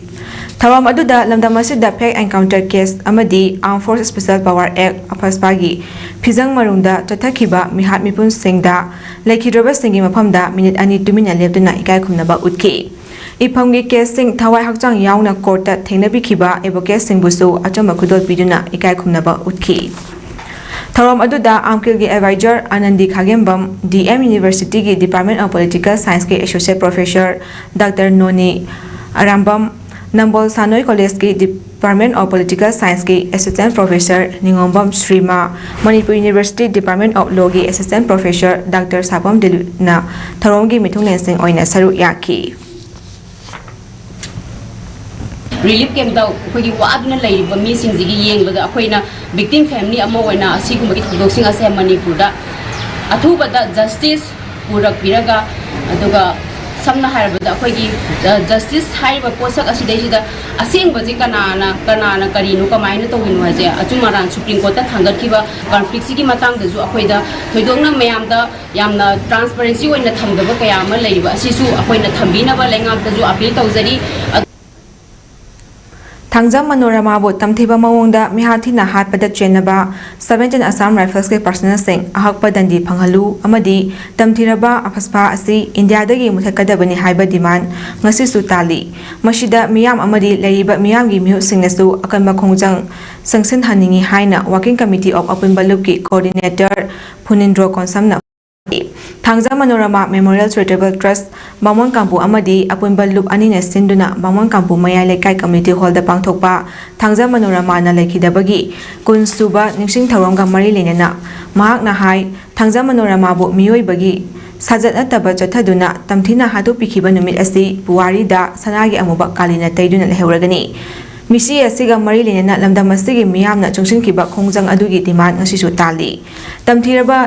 ꯊꯧꯔꯝ ꯑꯗꯨꯗ ꯂꯝꯗꯝ ꯑꯁꯤꯗ fake encounter case ꯑꯃꯗꯤ Armed Force Special Power Act, AFSPAꯒꯤ ꯐꯤꯖꯪ ꯃꯔꯨꯝꯗ ꯆꯠꯊꯈꯤꯕ ꯃꯤꯍꯥꯠ ꯃꯤꯄꯨꯟꯁꯤꯡꯗ ꯂꯩꯈꯤꯗ꯭ꯔꯕꯁꯤꯡꯒꯤ ꯃꯐꯝꯗ minute ꯑꯅꯤ ꯇꯨꯃꯤꯟꯅ ꯂꯦꯞꯇꯨꯅ ꯏꯀꯥꯏ ꯈꯨꯝꯅꯕ ꯎꯠꯈꯤ꯫ ꯏꯐꯝꯒꯤ caseꯁꯤꯡ ꯊꯋꯥꯏ ꯍꯛꯆꯥꯡ ꯌꯥꯎꯅ courtꯇ ꯊꯦꯡꯅꯕꯤꯈꯤꯕ advocateꯁꯤꯡꯕꯨꯁꯨ ꯑꯆꯝꯕ ꯈꯨꯗꯣꯜ ꯄꯤꯗꯨꯅ ꯏꯀꯥꯏ ꯈꯨꯝꯅꯕ ꯎꯠꯈꯤ꯫ ꯊꯧꯔꯝ ꯑꯗꯨꯗ ꯑꯥꯝꯀꯤꯜꯒꯤ advisor ꯑꯅꯟꯗꯤ ꯈꯥꯒꯦꯝꯕꯝ, D M Universityꯒꯤ Department of Political Scienceꯀꯤ Associate Professor Doctor ꯅꯣꯅꯤ ꯑꯔꯥꯝꯕꯝ, ꯅꯝꯕꯣꯜ ꯁꯥꯅꯣꯏ ꯀꯣꯂꯦꯖꯀꯤ Department of Political Scienceꯀꯤ Assistant Professor ꯅꯤꯉꯣꯝꯕꯝ ꯁ꯭ꯔꯤꯃꯥ, Manipur University Department of Lawꯒꯤ Assistant Professor Doctor ꯁꯥꯄꯝ ꯗꯤꯂꯤꯞꯅ ꯊꯧꯔꯝꯒꯤ ꯃꯤꯊꯨꯡꯂꯦꯟꯁꯤꯡ ꯑꯣꯏꯅ ꯁꯔꯨꯛ ꯌꯥꯈꯤ꯫ ꯔꯤꯂꯤꯐ ꯀꯦꯝꯞꯇ ꯑꯩꯈꯣꯏꯒꯤ ꯋꯥꯗꯨꯅ ꯂꯩꯔꯤꯕ ꯃꯤꯁꯤꯡꯁꯤꯒꯤ ꯌꯦꯡꯕꯗ ꯑꯩꯈꯣꯏꯅ ꯚꯤꯛꯇꯤꯝ ꯐꯦꯃꯤꯂꯤ ꯑꯃ ꯑꯣꯏꯅ ꯑꯁꯤꯒꯨꯝꯕꯒꯤ ꯊꯧꯗꯣꯛꯁꯤꯡ ꯑꯁꯦ ꯃꯅꯤꯄꯨꯔꯗ ꯑꯊꯨꯕꯗ ꯖꯁꯇꯤꯁ ꯄꯨꯔꯛꯄꯤꯔꯒ, ꯑꯗꯨꯒ ꯁꯝꯅ ꯍꯥꯏꯔꯕꯗ ꯑꯩꯈꯣꯏꯒꯤ ꯖꯁꯇꯤꯁ ꯍꯥꯏꯔꯤꯕ ꯄꯣꯠꯁꯛ ꯑꯁꯤꯗꯩꯁꯤꯗ ꯑꯁꯦꯡꯕꯁꯤ ꯀꯅꯥꯅ ꯀꯅꯥꯅ ꯀꯔꯤꯅꯣ, ꯀꯃꯥꯏꯅ ꯇꯧꯔꯤꯅꯣ ꯍꯥꯏꯁꯦ ꯑꯆꯨꯝ ꯑꯔꯥꯟ ꯁꯨꯄ꯭ꯔꯤꯝ ꯀꯣꯔꯠꯇ ꯊꯥꯡꯒꯠꯈꯤꯕ ꯀꯟꯐ꯭ꯂꯤꯛꯁꯤꯒꯤ ꯃꯇꯥꯡꯗꯁꯨ ꯑꯩꯈꯣꯏꯗ ꯊꯣꯏꯗꯣꯛꯅ ꯃꯌꯥꯝꯗ ꯌꯥꯝꯅ ꯇ꯭ꯔꯥꯟꯁꯄꯔꯦꯟꯁꯤ ꯑꯣꯏꯅ ꯊꯝꯗꯕ ꯀꯌꯥ ꯑꯃ ꯂꯩꯔꯤꯕ ꯑꯁꯤꯁꯨ ꯑꯩꯈꯣꯏꯅ ꯊꯝꯕꯤꯅꯕ ꯂꯩꯉꯥꯛꯇꯁꯨ ꯑꯄꯤꯜ ꯇꯧꯖꯔꯤ꯫ ꯊꯥꯡꯖꯝ ꯃꯅꯣꯔꯃꯥꯕꯨ ꯇꯝꯊꯤꯕ ꯃꯑꯣꯡꯗ ꯃꯤꯍꯥꯠ ꯊꯤꯅ ꯍꯥꯠꯄꯗ ꯆꯦꯟꯅꯕ Seventeen Assam Riflesꯀꯤ personnelꯁꯤꯡ ꯑꯍꯛꯄ ꯗꯟꯗꯤ ꯐꯪꯍꯜꯂꯨ ꯑꯃꯗꯤ ꯇꯝꯊꯤꯔꯕ ꯑꯐꯁꯄꯥ ꯑꯁꯤ ꯏꯟꯗꯤꯌꯥꯗꯒꯤ ꯃꯨꯊꯠꯀꯗꯕꯅꯤ ꯍꯥꯏꯕ demand ꯉꯁꯤꯁꯨ ꯇꯥꯜꯂꯤ꯫ ꯃꯁꯤꯗ ꯃꯤꯌꯥꯝ ꯑꯃꯗꯤ ꯂꯩꯔꯤꯕ ꯃꯤꯌꯥꯝꯒꯤ ꯃꯤꯍꯨꯠꯁꯤꯡꯅꯁꯨ ꯑꯀꯟꯕ ꯈꯣꯡꯖꯪ ꯆꯪꯁꯤꯟꯍꯟꯅꯤꯡꯏ ꯍꯥꯏꯅ Working Committee of ꯑꯄꯨꯟꯕ ꯂꯨꯞꯀꯤ Coordinator ꯐꯨꯅꯤꯟꯗ꯭ꯔꯣ ꯀꯣꯟꯁꯝꯅ ꯊꯥꯡꯖ ꯃꯅꯣꯔꯃꯥ Memorial Charitable Trust ꯕꯥꯃꯣꯟ ꯀꯥꯡꯕꯨ ꯑꯃꯗꯤ ꯑꯄꯨꯟꯕ ꯂꯨꯞ ꯑꯅꯤꯅ ꯁꯤꯟꯗꯨꯅ ꯕꯥꯃꯣꯟ ꯀꯥꯡꯕꯨ ꯃꯌꯥꯏ ꯂꯩꯀꯥꯏ community hallꯗ ꯄꯥꯡꯊꯣꯛꯄ ꯊꯥꯡꯖ ꯃꯅꯣꯔꯃꯥꯅ ꯂꯩꯈꯤꯗꯕꯒꯤ ꯀꯨꯟ ꯁꯨꯕ ꯅꯤꯡꯁꯤꯡ ꯊꯧꯔꯝꯒ ꯃꯔꯤ ꯂꯩꯅꯅ ꯃꯍꯥꯛꯅ ꯍꯥꯏ, ꯊꯥꯡꯖ ꯃꯅꯣꯔꯃꯥꯕꯨ ꯃꯤꯑꯣꯏꯕꯒꯤ ꯁꯥꯖꯠ ꯅꯠꯇꯕ ꯆꯠꯊꯗꯨꯅ ꯇꯝꯊꯤꯅ ꯍꯥꯠꯇꯣꯛꯄꯤꯈꯤꯕ ꯅꯨꯃꯤꯠ ꯑꯁꯤ ꯄꯨꯋꯥꯔꯤꯗ ꯁꯅꯥꯒꯤ ꯑꯃꯨꯕ ꯀꯥꯂꯤꯅ ꯇꯩꯗꯨꯅ ꯂꯩꯍꯧꯔꯒꯅꯤ꯫ ꯃꯤꯁꯤ ꯑꯁꯤꯒ ꯃꯔꯤ ꯂꯩꯅꯅ ꯂꯝꯗꯝ ꯑꯁꯤꯒꯤ ꯃꯤꯌꯥꯝꯅ ꯆꯨꯡꯁꯤꯟꯈꯤꯕ ꯈꯣꯡꯖꯪ ꯑꯗꯨꯒꯤ demand ꯉꯁꯤꯁꯨ ꯇꯥꯜꯂꯤ꯫ ꯇꯝꯊꯤꯔꯕ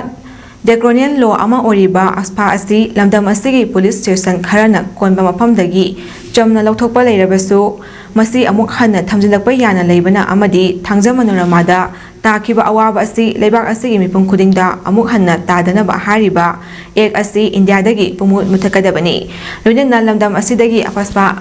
Draconian law ꯑꯃ ꯑꯣꯏꯔꯤꯕ ꯑꯐꯁꯄꯥ ꯑꯁꯤ ꯂꯝꯗꯝ ꯑꯁꯤꯒꯤ police station ꯈꯔꯅ ꯀꯣꯟꯕ ꯃꯐꯝꯗꯒꯤ ꯆꯝꯅ ꯂꯧꯊꯣꯛꯄ ꯂꯩꯔꯕꯁꯨ, ꯃꯁꯤ ꯑꯃꯨꯛ ꯍꯟꯅ ꯊꯝꯖꯤꯜꯂꯛꯄ ꯌꯥꯅ ꯂꯩꯕꯅ ꯑꯃꯗꯤ ꯊꯥꯡꯖ ꯃꯅꯣꯔꯃꯥꯗ ꯇꯥꯈꯤꯕ ꯑꯋꯥꯕ ꯑꯁꯤ ꯂꯩꯕꯥꯛ ꯑꯁꯤꯒꯤ ꯃꯤꯄꯨꯝ ꯈꯨꯗꯤꯡꯗ ꯑꯃꯨꯛ ꯍꯟꯅ ꯇꯥꯗꯅꯕ ꯍꯥꯏꯔꯤꯕ act ꯑꯁꯤ ꯏꯟꯗꯤꯌꯥꯗꯒꯤ ꯄꯨꯝꯃꯨꯠ ꯃꯨꯊꯠꯀꯗꯕꯅꯤ꯫ ꯂꯣꯏꯅꯅ ꯂꯝꯗꯝ ꯑꯁꯤꯗꯒꯤ ꯑꯐꯁꯄꯥ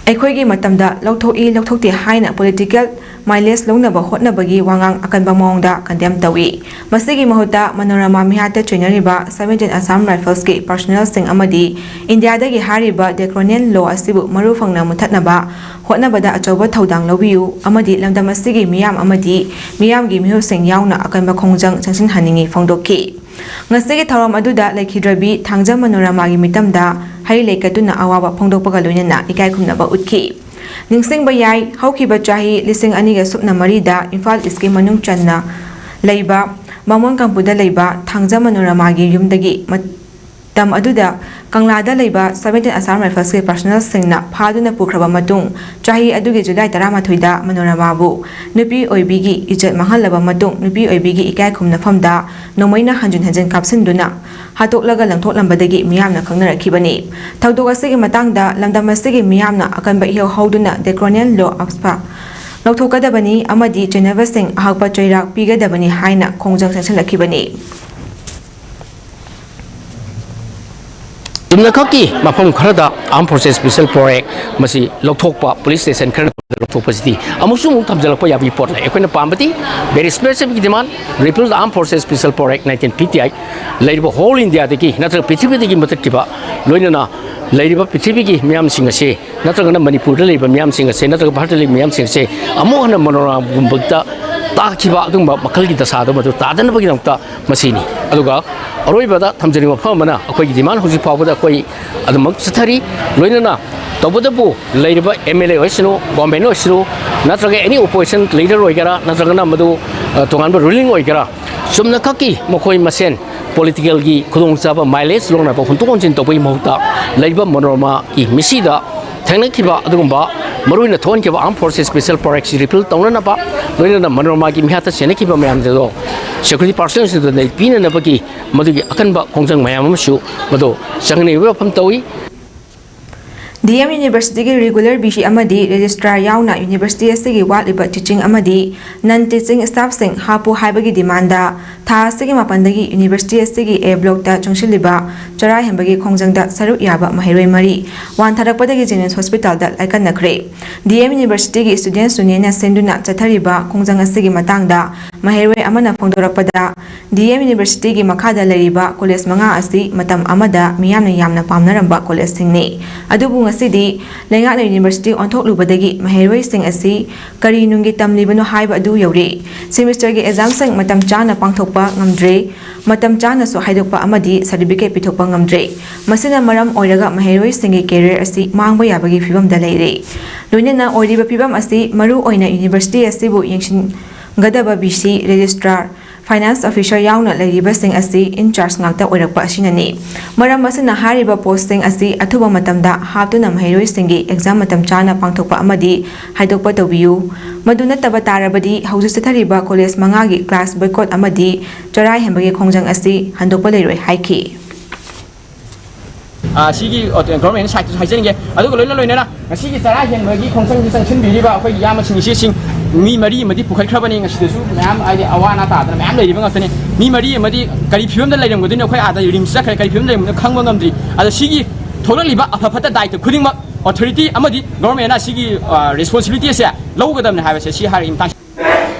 ꯑꯩꯈꯣꯏꯒꯤ ꯃꯇꯝꯗ ꯂꯧꯊꯣꯛꯏ, ꯂꯧꯊꯣꯛꯇꯦ ꯍꯥꯏꯅ political mileage ꯂꯧꯅꯕ ꯍꯣꯠꯅꯕꯒꯤ ꯋꯥꯉꯥꯡ ꯑꯀꯟꯕ ꯃꯑꯣꯡꯗ condemn ꯇꯧꯏ꯫ ꯃꯁꯤꯒꯤ ꯃꯍꯨꯠꯇ ꯃꯅꯣꯔꯃꯥ ꯃꯤꯍꯥꯠꯇ ꯆꯣꯏꯅꯔꯤꯕ Seventeen Assam Riflesꯀꯤ personnelꯁꯤꯡ ꯑꯃꯗꯤ ꯏꯟꯗꯤꯌꯥꯗꯒꯤ ꯍꯥꯏꯔꯤꯕ Draconian law ꯑꯁꯤꯕꯨ ꯃꯔꯨ ꯐꯪꯅ ꯃꯨꯊꯠꯅꯕ ꯍꯣꯠꯅꯕꯗ ꯑꯆꯧꯕ ꯊꯧꯗꯥꯡ ꯂꯧꯕꯤꯌꯨ ꯑꯃꯗꯤ ꯂꯝꯗꯝ ꯑꯁꯤꯒꯤ ꯃꯤꯌꯥꯝ ꯑꯃꯗꯤ ꯃꯤꯌꯥꯝꯒꯤ ꯃꯤꯍꯨꯠꯁꯤꯡ ꯌꯥꯎꯅ ꯑꯀꯟꯕ ꯈꯣꯡꯖꯪ ꯆꯪꯁꯤꯟꯍꯟꯅꯤꯡꯏ ꯐꯣꯡꯗꯣꯛꯈꯤ꯫ ꯉꯁꯤꯒꯤ ꯊꯧꯔꯝ ꯑꯗꯨꯗ ꯂꯩꯈꯤꯗ꯭ꯔꯕꯤ ꯊꯥꯡꯖ ꯃꯅꯣꯔꯃꯥꯒꯤ ꯃꯤꯇꯝꯗ ꯍꯩ ꯂꯩ ꯀꯠꯇꯨꯅ ꯑꯋꯥꯕ ꯐꯣꯡꯗꯣꯛꯄꯒ ꯂꯣꯏꯅꯅ ꯏꯀꯥꯏ ꯈꯨꯝꯅꯕ ꯎꯠꯈꯤ꯫ ꯅꯤꯡꯁꯤꯡꯕ ꯌꯥꯏ, ꯍꯧꯈꯤꯕ ꯆꯍꯤ ꯂꯤꯁꯤꯡ ꯑꯅꯤꯒ ꯁꯨꯞꯅ ꯃꯔꯤꯗ ꯏꯝꯐꯥꯜ ꯏꯁꯀꯤ ꯃꯅꯨꯡ ꯆꯟꯅ ꯂꯩꯕ ꯕꯥꯃꯣꯟ ꯀꯥꯡꯄꯨꯗ ꯂꯩꯕ ꯊꯥꯡꯖ ꯃꯅꯣꯔꯃꯥꯒꯤ ꯌꯨꯝꯗꯒꯤ ꯃꯇꯝ ꯑꯗꯨꯗ ꯀꯪꯂꯥꯗ ꯂꯩꯕ seventeen Assam Riflesꯀꯤ personnelꯁꯤꯡꯅ ꯐꯥꯗꯨꯅ ꯄꯨꯈ꯭ꯔꯕ ꯃꯇꯨꯡ, ꯆꯍꯤ ꯑꯗꯨꯒꯤ July ꯇꯔꯥꯃꯥꯊꯣꯏꯗ ꯃꯅꯣꯔꯃꯥꯕꯨ ꯅꯨꯄꯤ ꯑꯣꯏꯕꯤꯒꯤ ꯏꯖꯠ ꯃꯥꯡꯍꯜꯂꯕ ꯃꯇꯨꯡ, ꯅꯨꯄꯤ ꯑꯣꯏꯕꯤꯒꯤ ꯏꯀꯥꯏ ꯈꯨꯝꯅꯐꯝꯗ ꯅꯣꯡꯃꯩꯅ ꯍꯟꯖꯤꯟ ꯍꯟꯖꯤꯟ ꯀꯥꯞꯁꯤꯟꯗꯨꯅ ꯍꯥꯠꯇꯣꯛꯂꯒ ꯂꯪꯊꯣꯛꯂꯝꯕꯗꯒꯤ ꯃꯤꯌꯥꯝꯅ ꯈꯪꯅꯔꯛꯈꯤꯕꯅꯤ꯫ ꯊꯧꯗꯣꯛ ꯑꯁꯤꯒꯤ ꯃꯇꯥꯡꯗ ꯂꯝꯗꯝ ꯑꯁꯤꯒꯤ ꯃꯤꯌꯥꯝꯅ ꯑꯀꯟꯕ ꯏꯍꯧ ꯍꯧꯗꯨꯅ draconian law ꯑꯃ ꯂꯧꯊꯣꯛꯀꯗꯕꯅꯤ ꯑꯃꯗꯤ ꯆꯦꯟꯅꯕꯁꯤꯡ ꯑꯍꯛꯄ ꯆꯩꯔꯥꯛ ꯄꯤꯒꯗꯕꯅꯤ ꯍꯥꯏꯅ ꯈꯣꯡꯖꯪ ꯆꯪꯁꯤꯜꯂꯛꯈꯤꯕꯅꯤ꯫ ꯆꯨꯝꯅꯈꯛꯀꯤ ꯃꯐꯝ ꯈꯔꯗ Armed Forces Special Power Act ꯃꯁꯤ ꯂꯧꯊꯣꯛꯄ, police station ꯈꯔꯗ ꯂꯧꯊꯣꯛꯄꯁꯤꯗꯤ ꯑꯃꯨꯛꯁꯨ ꯑꯃꯨꯛ ꯊꯝꯖꯤꯜꯂꯛꯄ ꯌꯥꯕꯒꯤ ꯄꯣꯠ ꯂꯩ꯫ ꯑꯩꯈꯣꯏꯅ ꯄꯥꯝꯕꯗꯤ very specific demand, repeal the Armed Forces Special Power Act nineteen fifty eight, ꯂꯩꯔꯤꯕ whole Indiaꯗꯒꯤ ꯅꯠꯇ꯭ꯔꯒ ꯄ꯭ꯔꯤꯊꯤꯕꯤꯗꯒꯤ ꯃꯨꯠꯊꯠꯈꯤꯕ, ꯂꯣꯏꯅꯅ ꯂꯩꯔꯤꯕ ꯄ꯭ꯔꯤꯊꯤꯕꯤꯒꯤ ꯃꯤꯌꯥꯝꯁꯤꯡ ꯑꯁꯤ, ꯅꯠꯇ꯭ꯔꯒꯅ ꯃꯅꯤꯄꯨꯔꯗ ꯂꯩꯕ ꯃꯤꯌꯥꯝꯁꯤꯡ ꯑꯁꯤ, ꯅꯠꯇ꯭ꯔꯒ ꯚꯥꯔꯠꯇ ꯂꯩꯕ ꯃꯤꯌꯥꯝꯁꯤꯡ ꯑꯁꯤ ꯑꯃꯨꯛ ꯍꯟꯅ ꯃꯅꯣꯔꯃꯥꯒꯨꯝꯕꯗ ꯇꯥꯈꯤꯕ ꯑꯗꯨꯒꯨꯝꯕ ꯃꯈꯜꯒꯤ ꯗꯁꯥꯗꯣ ꯃꯗꯨ ꯇꯥꯗꯅꯕꯒꯤꯗꯃꯛꯇ ꯃꯁꯤꯅꯤ꯫ ꯑꯗꯨꯒ ꯑꯔꯣꯏꯕꯗ ꯊꯝꯖꯅꯤꯡꯕ ꯋꯥꯐꯝ ꯑꯃꯅ, ꯑꯩꯈꯣꯏꯒꯤ demand ꯍꯧꯖꯤꯛ ꯐꯥꯎꯕꯗ ꯑꯩꯈꯣꯏ ꯑꯗꯨꯃꯛ ꯆꯠꯊꯔꯤ꯫ ꯂꯣꯏꯅꯅ ꯇꯧꯕꯇꯕꯨ ꯂꯩꯔꯤꯕ MLA ꯑꯣꯏꯁꯅꯨ, government ꯑꯣꯏꯁꯅꯨ, ꯅꯠꯇ꯭ꯔꯒ any opposition leader ꯑꯣꯏꯒꯦꯔꯥ, ꯅꯠꯇ꯭ꯔꯒꯅ ꯃꯗꯨ, ꯑ, ꯇꯣꯉꯥꯟꯕ ruling ꯑꯣꯏꯒꯦꯔꯥ, ꯆꯨꯝꯅꯈꯛꯀꯤ ꯃꯈꯣꯏ ꯃꯁꯦꯟ politicalꯒꯤ ꯈꯨꯗꯣꯡꯆꯥꯕ, mileage ꯂꯧꯅꯕ ꯍꯨꯟꯗꯣꯛ ꯍꯨꯟꯖꯤꯟ ꯇꯧꯕꯒꯤ ꯃꯍꯨꯠꯇ ꯂꯩꯔꯤꯕ ꯃꯅꯣꯔꯃꯥꯒꯤ ꯃꯤꯁꯤꯗ ꯊꯦꯡꯅꯈꯤꯕ ꯑꯗꯨꯒꯨꯝꯕ ꯃꯔꯨꯑꯣꯏꯅ ꯊꯣꯛꯍꯟꯈꯤꯕ Armed Forces Special Power Actꯁꯤ repeal ꯇꯧꯅꯅꯕ, ꯂꯣꯏꯅꯅ ꯃꯅꯣꯔꯃꯥꯒꯤ ꯃꯤꯍꯥꯠꯇ ꯆꯦꯟꯅꯈꯤꯕ ꯃꯌꯥꯝꯗꯣ security personnelꯁꯤꯡꯗꯨꯗ ꯄꯤꯅꯅꯕꯒꯤ ꯃꯗꯨꯒꯤ ꯑꯀꯟꯕ ꯈꯣꯡꯖꯪ ꯃꯌꯥꯝ ꯑꯃꯁꯨ ꯃꯗꯨ ꯆꯪꯅꯕ ꯋꯥꯐꯝ ꯇꯧꯏ꯫ DM Universityꯒꯤ regular VC ꯑꯃꯗꯤ registrar ꯌꯥꯎꯅ university ꯑꯁꯤꯒꯤ ꯋꯥꯠꯂꯤꯕ teaching ꯑꯃꯗꯤ non teaching staffꯁꯤꯡ ꯍꯥꯞꯄꯨ ꯍꯥꯏꯕꯒꯤ demandꯗ ꯊꯥ ꯑꯁꯤꯒꯤ ꯃꯥꯄꯟꯗꯒꯤ university ꯑꯁꯤꯒꯤ A blockꯇ ꯆꯪꯁꯤꯜꯂꯤꯕ ꯆꯔꯥ ꯍꯦꯟꯕꯒꯤ ꯈꯣꯡꯖꯪꯗ ꯁꯔꯨꯛ ꯌꯥꯕ ꯃꯍꯩꯔꯣꯏ ꯃꯔꯤ ꯋꯥꯟꯊꯔꯛꯄꯗꯒꯤ JNIMS hospitalꯗ ꯂꯥꯏꯀꯠꯅꯈ꯭ꯔꯦ꯫ DM Universityꯒꯤ Students Unionꯅ ꯁꯤꯟꯗꯨꯅ ꯆꯠꯊꯔꯤꯕ ꯈꯣꯡꯖꯪ ꯑꯁꯤꯒꯤ ꯃꯇꯥꯡꯗ ꯃꯍꯩꯔꯣꯏ ꯑꯃꯅ ꯐꯣꯡꯗꯣꯔꯛꯄꯗ, ꯗꯤ ꯑꯦꯝ ꯌꯨꯅꯤꯚꯔꯁꯤꯇꯤꯒꯤ ꯃꯈꯥꯗ ꯂꯩꯔꯤꯕ ꯀꯣꯂꯦꯖ ꯃꯉꯥ ꯑꯁꯤ ꯃꯇꯝ ꯑꯃꯗ ꯃꯤꯌꯥꯝꯅ ꯌꯥꯝꯅ ꯄꯥꯝꯅꯔꯝꯕ ꯀꯣꯂꯦꯖꯁꯤꯡꯅꯤ꯫ ꯑꯗꯨꯕꯨ ꯉꯁꯤꯗꯤ ꯂꯩꯉꯥꯛꯅ ꯌꯨꯅꯤꯚꯔꯁꯤꯇꯤ ꯑꯣꯟꯊꯣꯛꯂꯨꯕꯗꯒꯤ ꯃꯍꯩꯔꯣꯏꯁꯤꯡ ꯑꯁꯤ ꯀꯔꯤ ꯅꯨꯡꯒꯤ ꯇꯝꯂꯤꯕꯅꯣ ꯍꯥꯏꯕ ꯑꯗꯨ ꯌꯧꯔꯦ꯫ ꯁꯦꯃꯤꯁꯇꯔꯒꯤ ꯑꯦꯛꯖꯥꯝꯁꯤꯡ ꯃꯇꯝ ꯆꯥꯅ ꯄꯥꯡꯊꯣꯛꯄ ꯉꯝꯗ꯭ꯔꯦ꯫ ꯃꯇꯝ ꯆꯥꯅꯁꯨ ꯍꯥꯏꯗꯣꯛꯄ ꯑꯃꯗꯤ ꯁꯥꯔꯇꯤꯐꯤꯀꯦꯠ ꯄꯤꯊꯣꯛꯄ ꯉꯝꯗ꯭ꯔꯦ꯫ ꯃꯁꯤꯅ ꯃꯔꯝ ꯑꯣꯏꯔꯒ ꯃꯍꯩꯔꯣꯏꯁꯤꯡꯒꯤ ꯀꯦꯔꯤꯌꯔ ꯑꯁꯤ ꯃꯥꯡꯕ ꯌꯥꯕꯒꯤ ꯐꯤꯕꯝꯗ ꯂꯩꯔꯦ꯫ ꯂꯣꯏꯅꯅ ꯑꯣꯏꯔꯤꯕ ꯐꯤꯕꯝ ꯑꯁꯤ ꯃꯔꯨ ꯑꯣꯏꯅ ꯌꯨꯅꯤꯚꯔꯁꯤꯇꯤ ꯑꯁꯤꯕꯨ ꯌꯦꯡꯁꯤꯟꯒꯗꯕ ꯚꯤ ꯁꯤ, ꯔꯦꯖꯤꯁꯇ꯭ꯔꯥꯔ, ꯐꯥꯏꯅꯥꯟꯁ ꯑꯣꯐꯤꯁꯔ ꯌꯥꯎꯅ ꯂꯩꯔꯤꯕꯁꯤꯡ ꯑꯁꯤ ꯏꯟꯆꯥꯔꯖ ꯉꯥꯛꯇ ꯑꯣꯏꯔꯛꯄ ꯑꯁꯤꯅꯅꯤ꯫ ꯃꯔꯝ ꯑꯁꯤꯅ ꯍꯥꯏꯔꯤꯕ ꯄꯣꯁꯁꯤꯡ ꯑꯁꯤ ꯑꯊꯨꯕ ꯃꯇꯝꯗ ꯍꯥꯞꯇꯨꯅ ꯃꯍꯩꯔꯣꯏꯁꯤꯡꯒꯤ ꯑꯦꯛꯖꯥꯝ ꯃꯇꯝ ꯆꯥꯅ ꯄꯥꯡꯊꯣꯛꯄ ꯑꯃꯗꯤ ꯍꯥꯏꯗꯣꯛꯄ ꯇꯧꯕꯤꯌꯨ꯫ ꯃꯗꯨ ꯅꯠꯇꯕ ꯇꯥꯔꯕꯗꯤ ꯍꯧꯖꯤꯛ ꯆꯠꯊꯔꯤꯕ ꯀꯣꯂꯦꯖ ꯃꯉꯥꯒꯤ ꯀ꯭ꯂꯥꯁ ꯕꯣꯏꯀꯣꯠ ꯑꯃꯗꯤ ꯆꯔꯥ ꯍꯦꯟꯕꯒꯤ ꯈꯣꯡꯖꯪ ꯑꯁꯤ ꯍꯟꯗꯣꯛꯄ ꯂꯩꯔꯣꯏ ꯍꯥꯏꯈꯤ꯫ ꯑꯥ, ꯁꯤꯒꯤ ꯑꯣꯇꯣ-, ꯒꯣꯔꯃꯦꯟ ꯁꯥꯏꯠꯇꯁꯨ ꯍꯥꯏꯖꯅꯤꯡꯉꯦ꯫ ꯑꯗꯨꯒ ꯂꯣꯏꯅ ꯂꯣꯏꯅꯅ ꯉꯁꯤꯒꯤ ꯆꯔꯥ ꯍꯦꯟꯕꯒꯤ ꯈꯣꯡꯖꯪꯁꯤ ꯆꯪꯁꯤꯟꯕꯤꯔꯤꯕ ꯑꯩꯈꯣꯏꯒꯤ ꯏꯌꯥꯝꯕꯁꯤꯡ, ꯏꯆꯦꯁꯤꯡ, ꯃꯤ ꯃꯔꯤ ꯑꯃꯗꯤ ꯄꯨꯈꯠꯈ꯭ꯔꯕꯅꯤ꯫ ꯉꯁꯤꯗꯁꯨ ꯃꯌꯥꯝ, ꯍꯥꯏꯗꯤ, ꯑꯋꯥ ꯑꯅꯥ ꯇꯥꯗꯅ ꯃꯌꯥꯝ ꯂꯩꯔꯤꯕ ꯉꯥꯛꯇꯅꯤ꯫ ꯃꯤ ꯃꯔꯤ ꯑꯃꯗꯤ ꯀꯔꯤ ꯐꯤꯕꯝꯗ ꯂꯩꯔꯝꯒꯗꯣꯏꯅꯣ, ꯑꯩꯈꯣꯏ ꯑꯥꯗ ꯔꯤꯝꯁ ꯆꯠꯈ꯭ꯔꯦ, ꯀꯔꯤ ꯐꯤꯕꯝꯗ ꯂꯩꯔꯝꯒꯗꯣꯏꯅꯣ ꯈꯪꯕ ꯉꯝꯗ꯭ꯔꯤ꯫ ꯑꯗꯣ ꯁꯤꯒꯤ ꯊꯣꯛꯂꯛꯂꯤꯕ ꯑꯐ ꯐꯠꯇ ꯗꯥꯏꯇ ꯈꯨꯗꯤꯡꯃꯛ ꯑꯣꯊꯣꯔꯤꯇꯤ ꯑꯃꯗꯤ ꯒꯣꯔꯃꯦꯟꯅ ꯁꯤꯒꯤ, ꯑ, ꯔꯦꯁꯄꯣꯟꯁꯤꯕꯤꯂꯤꯇꯤ ꯑꯁꯦ ꯂꯧꯒꯗꯕꯅꯤ ꯍꯥꯏꯕꯁꯦ ꯁꯤ ꯍꯥꯏꯔꯒ ꯃꯇꯥꯡ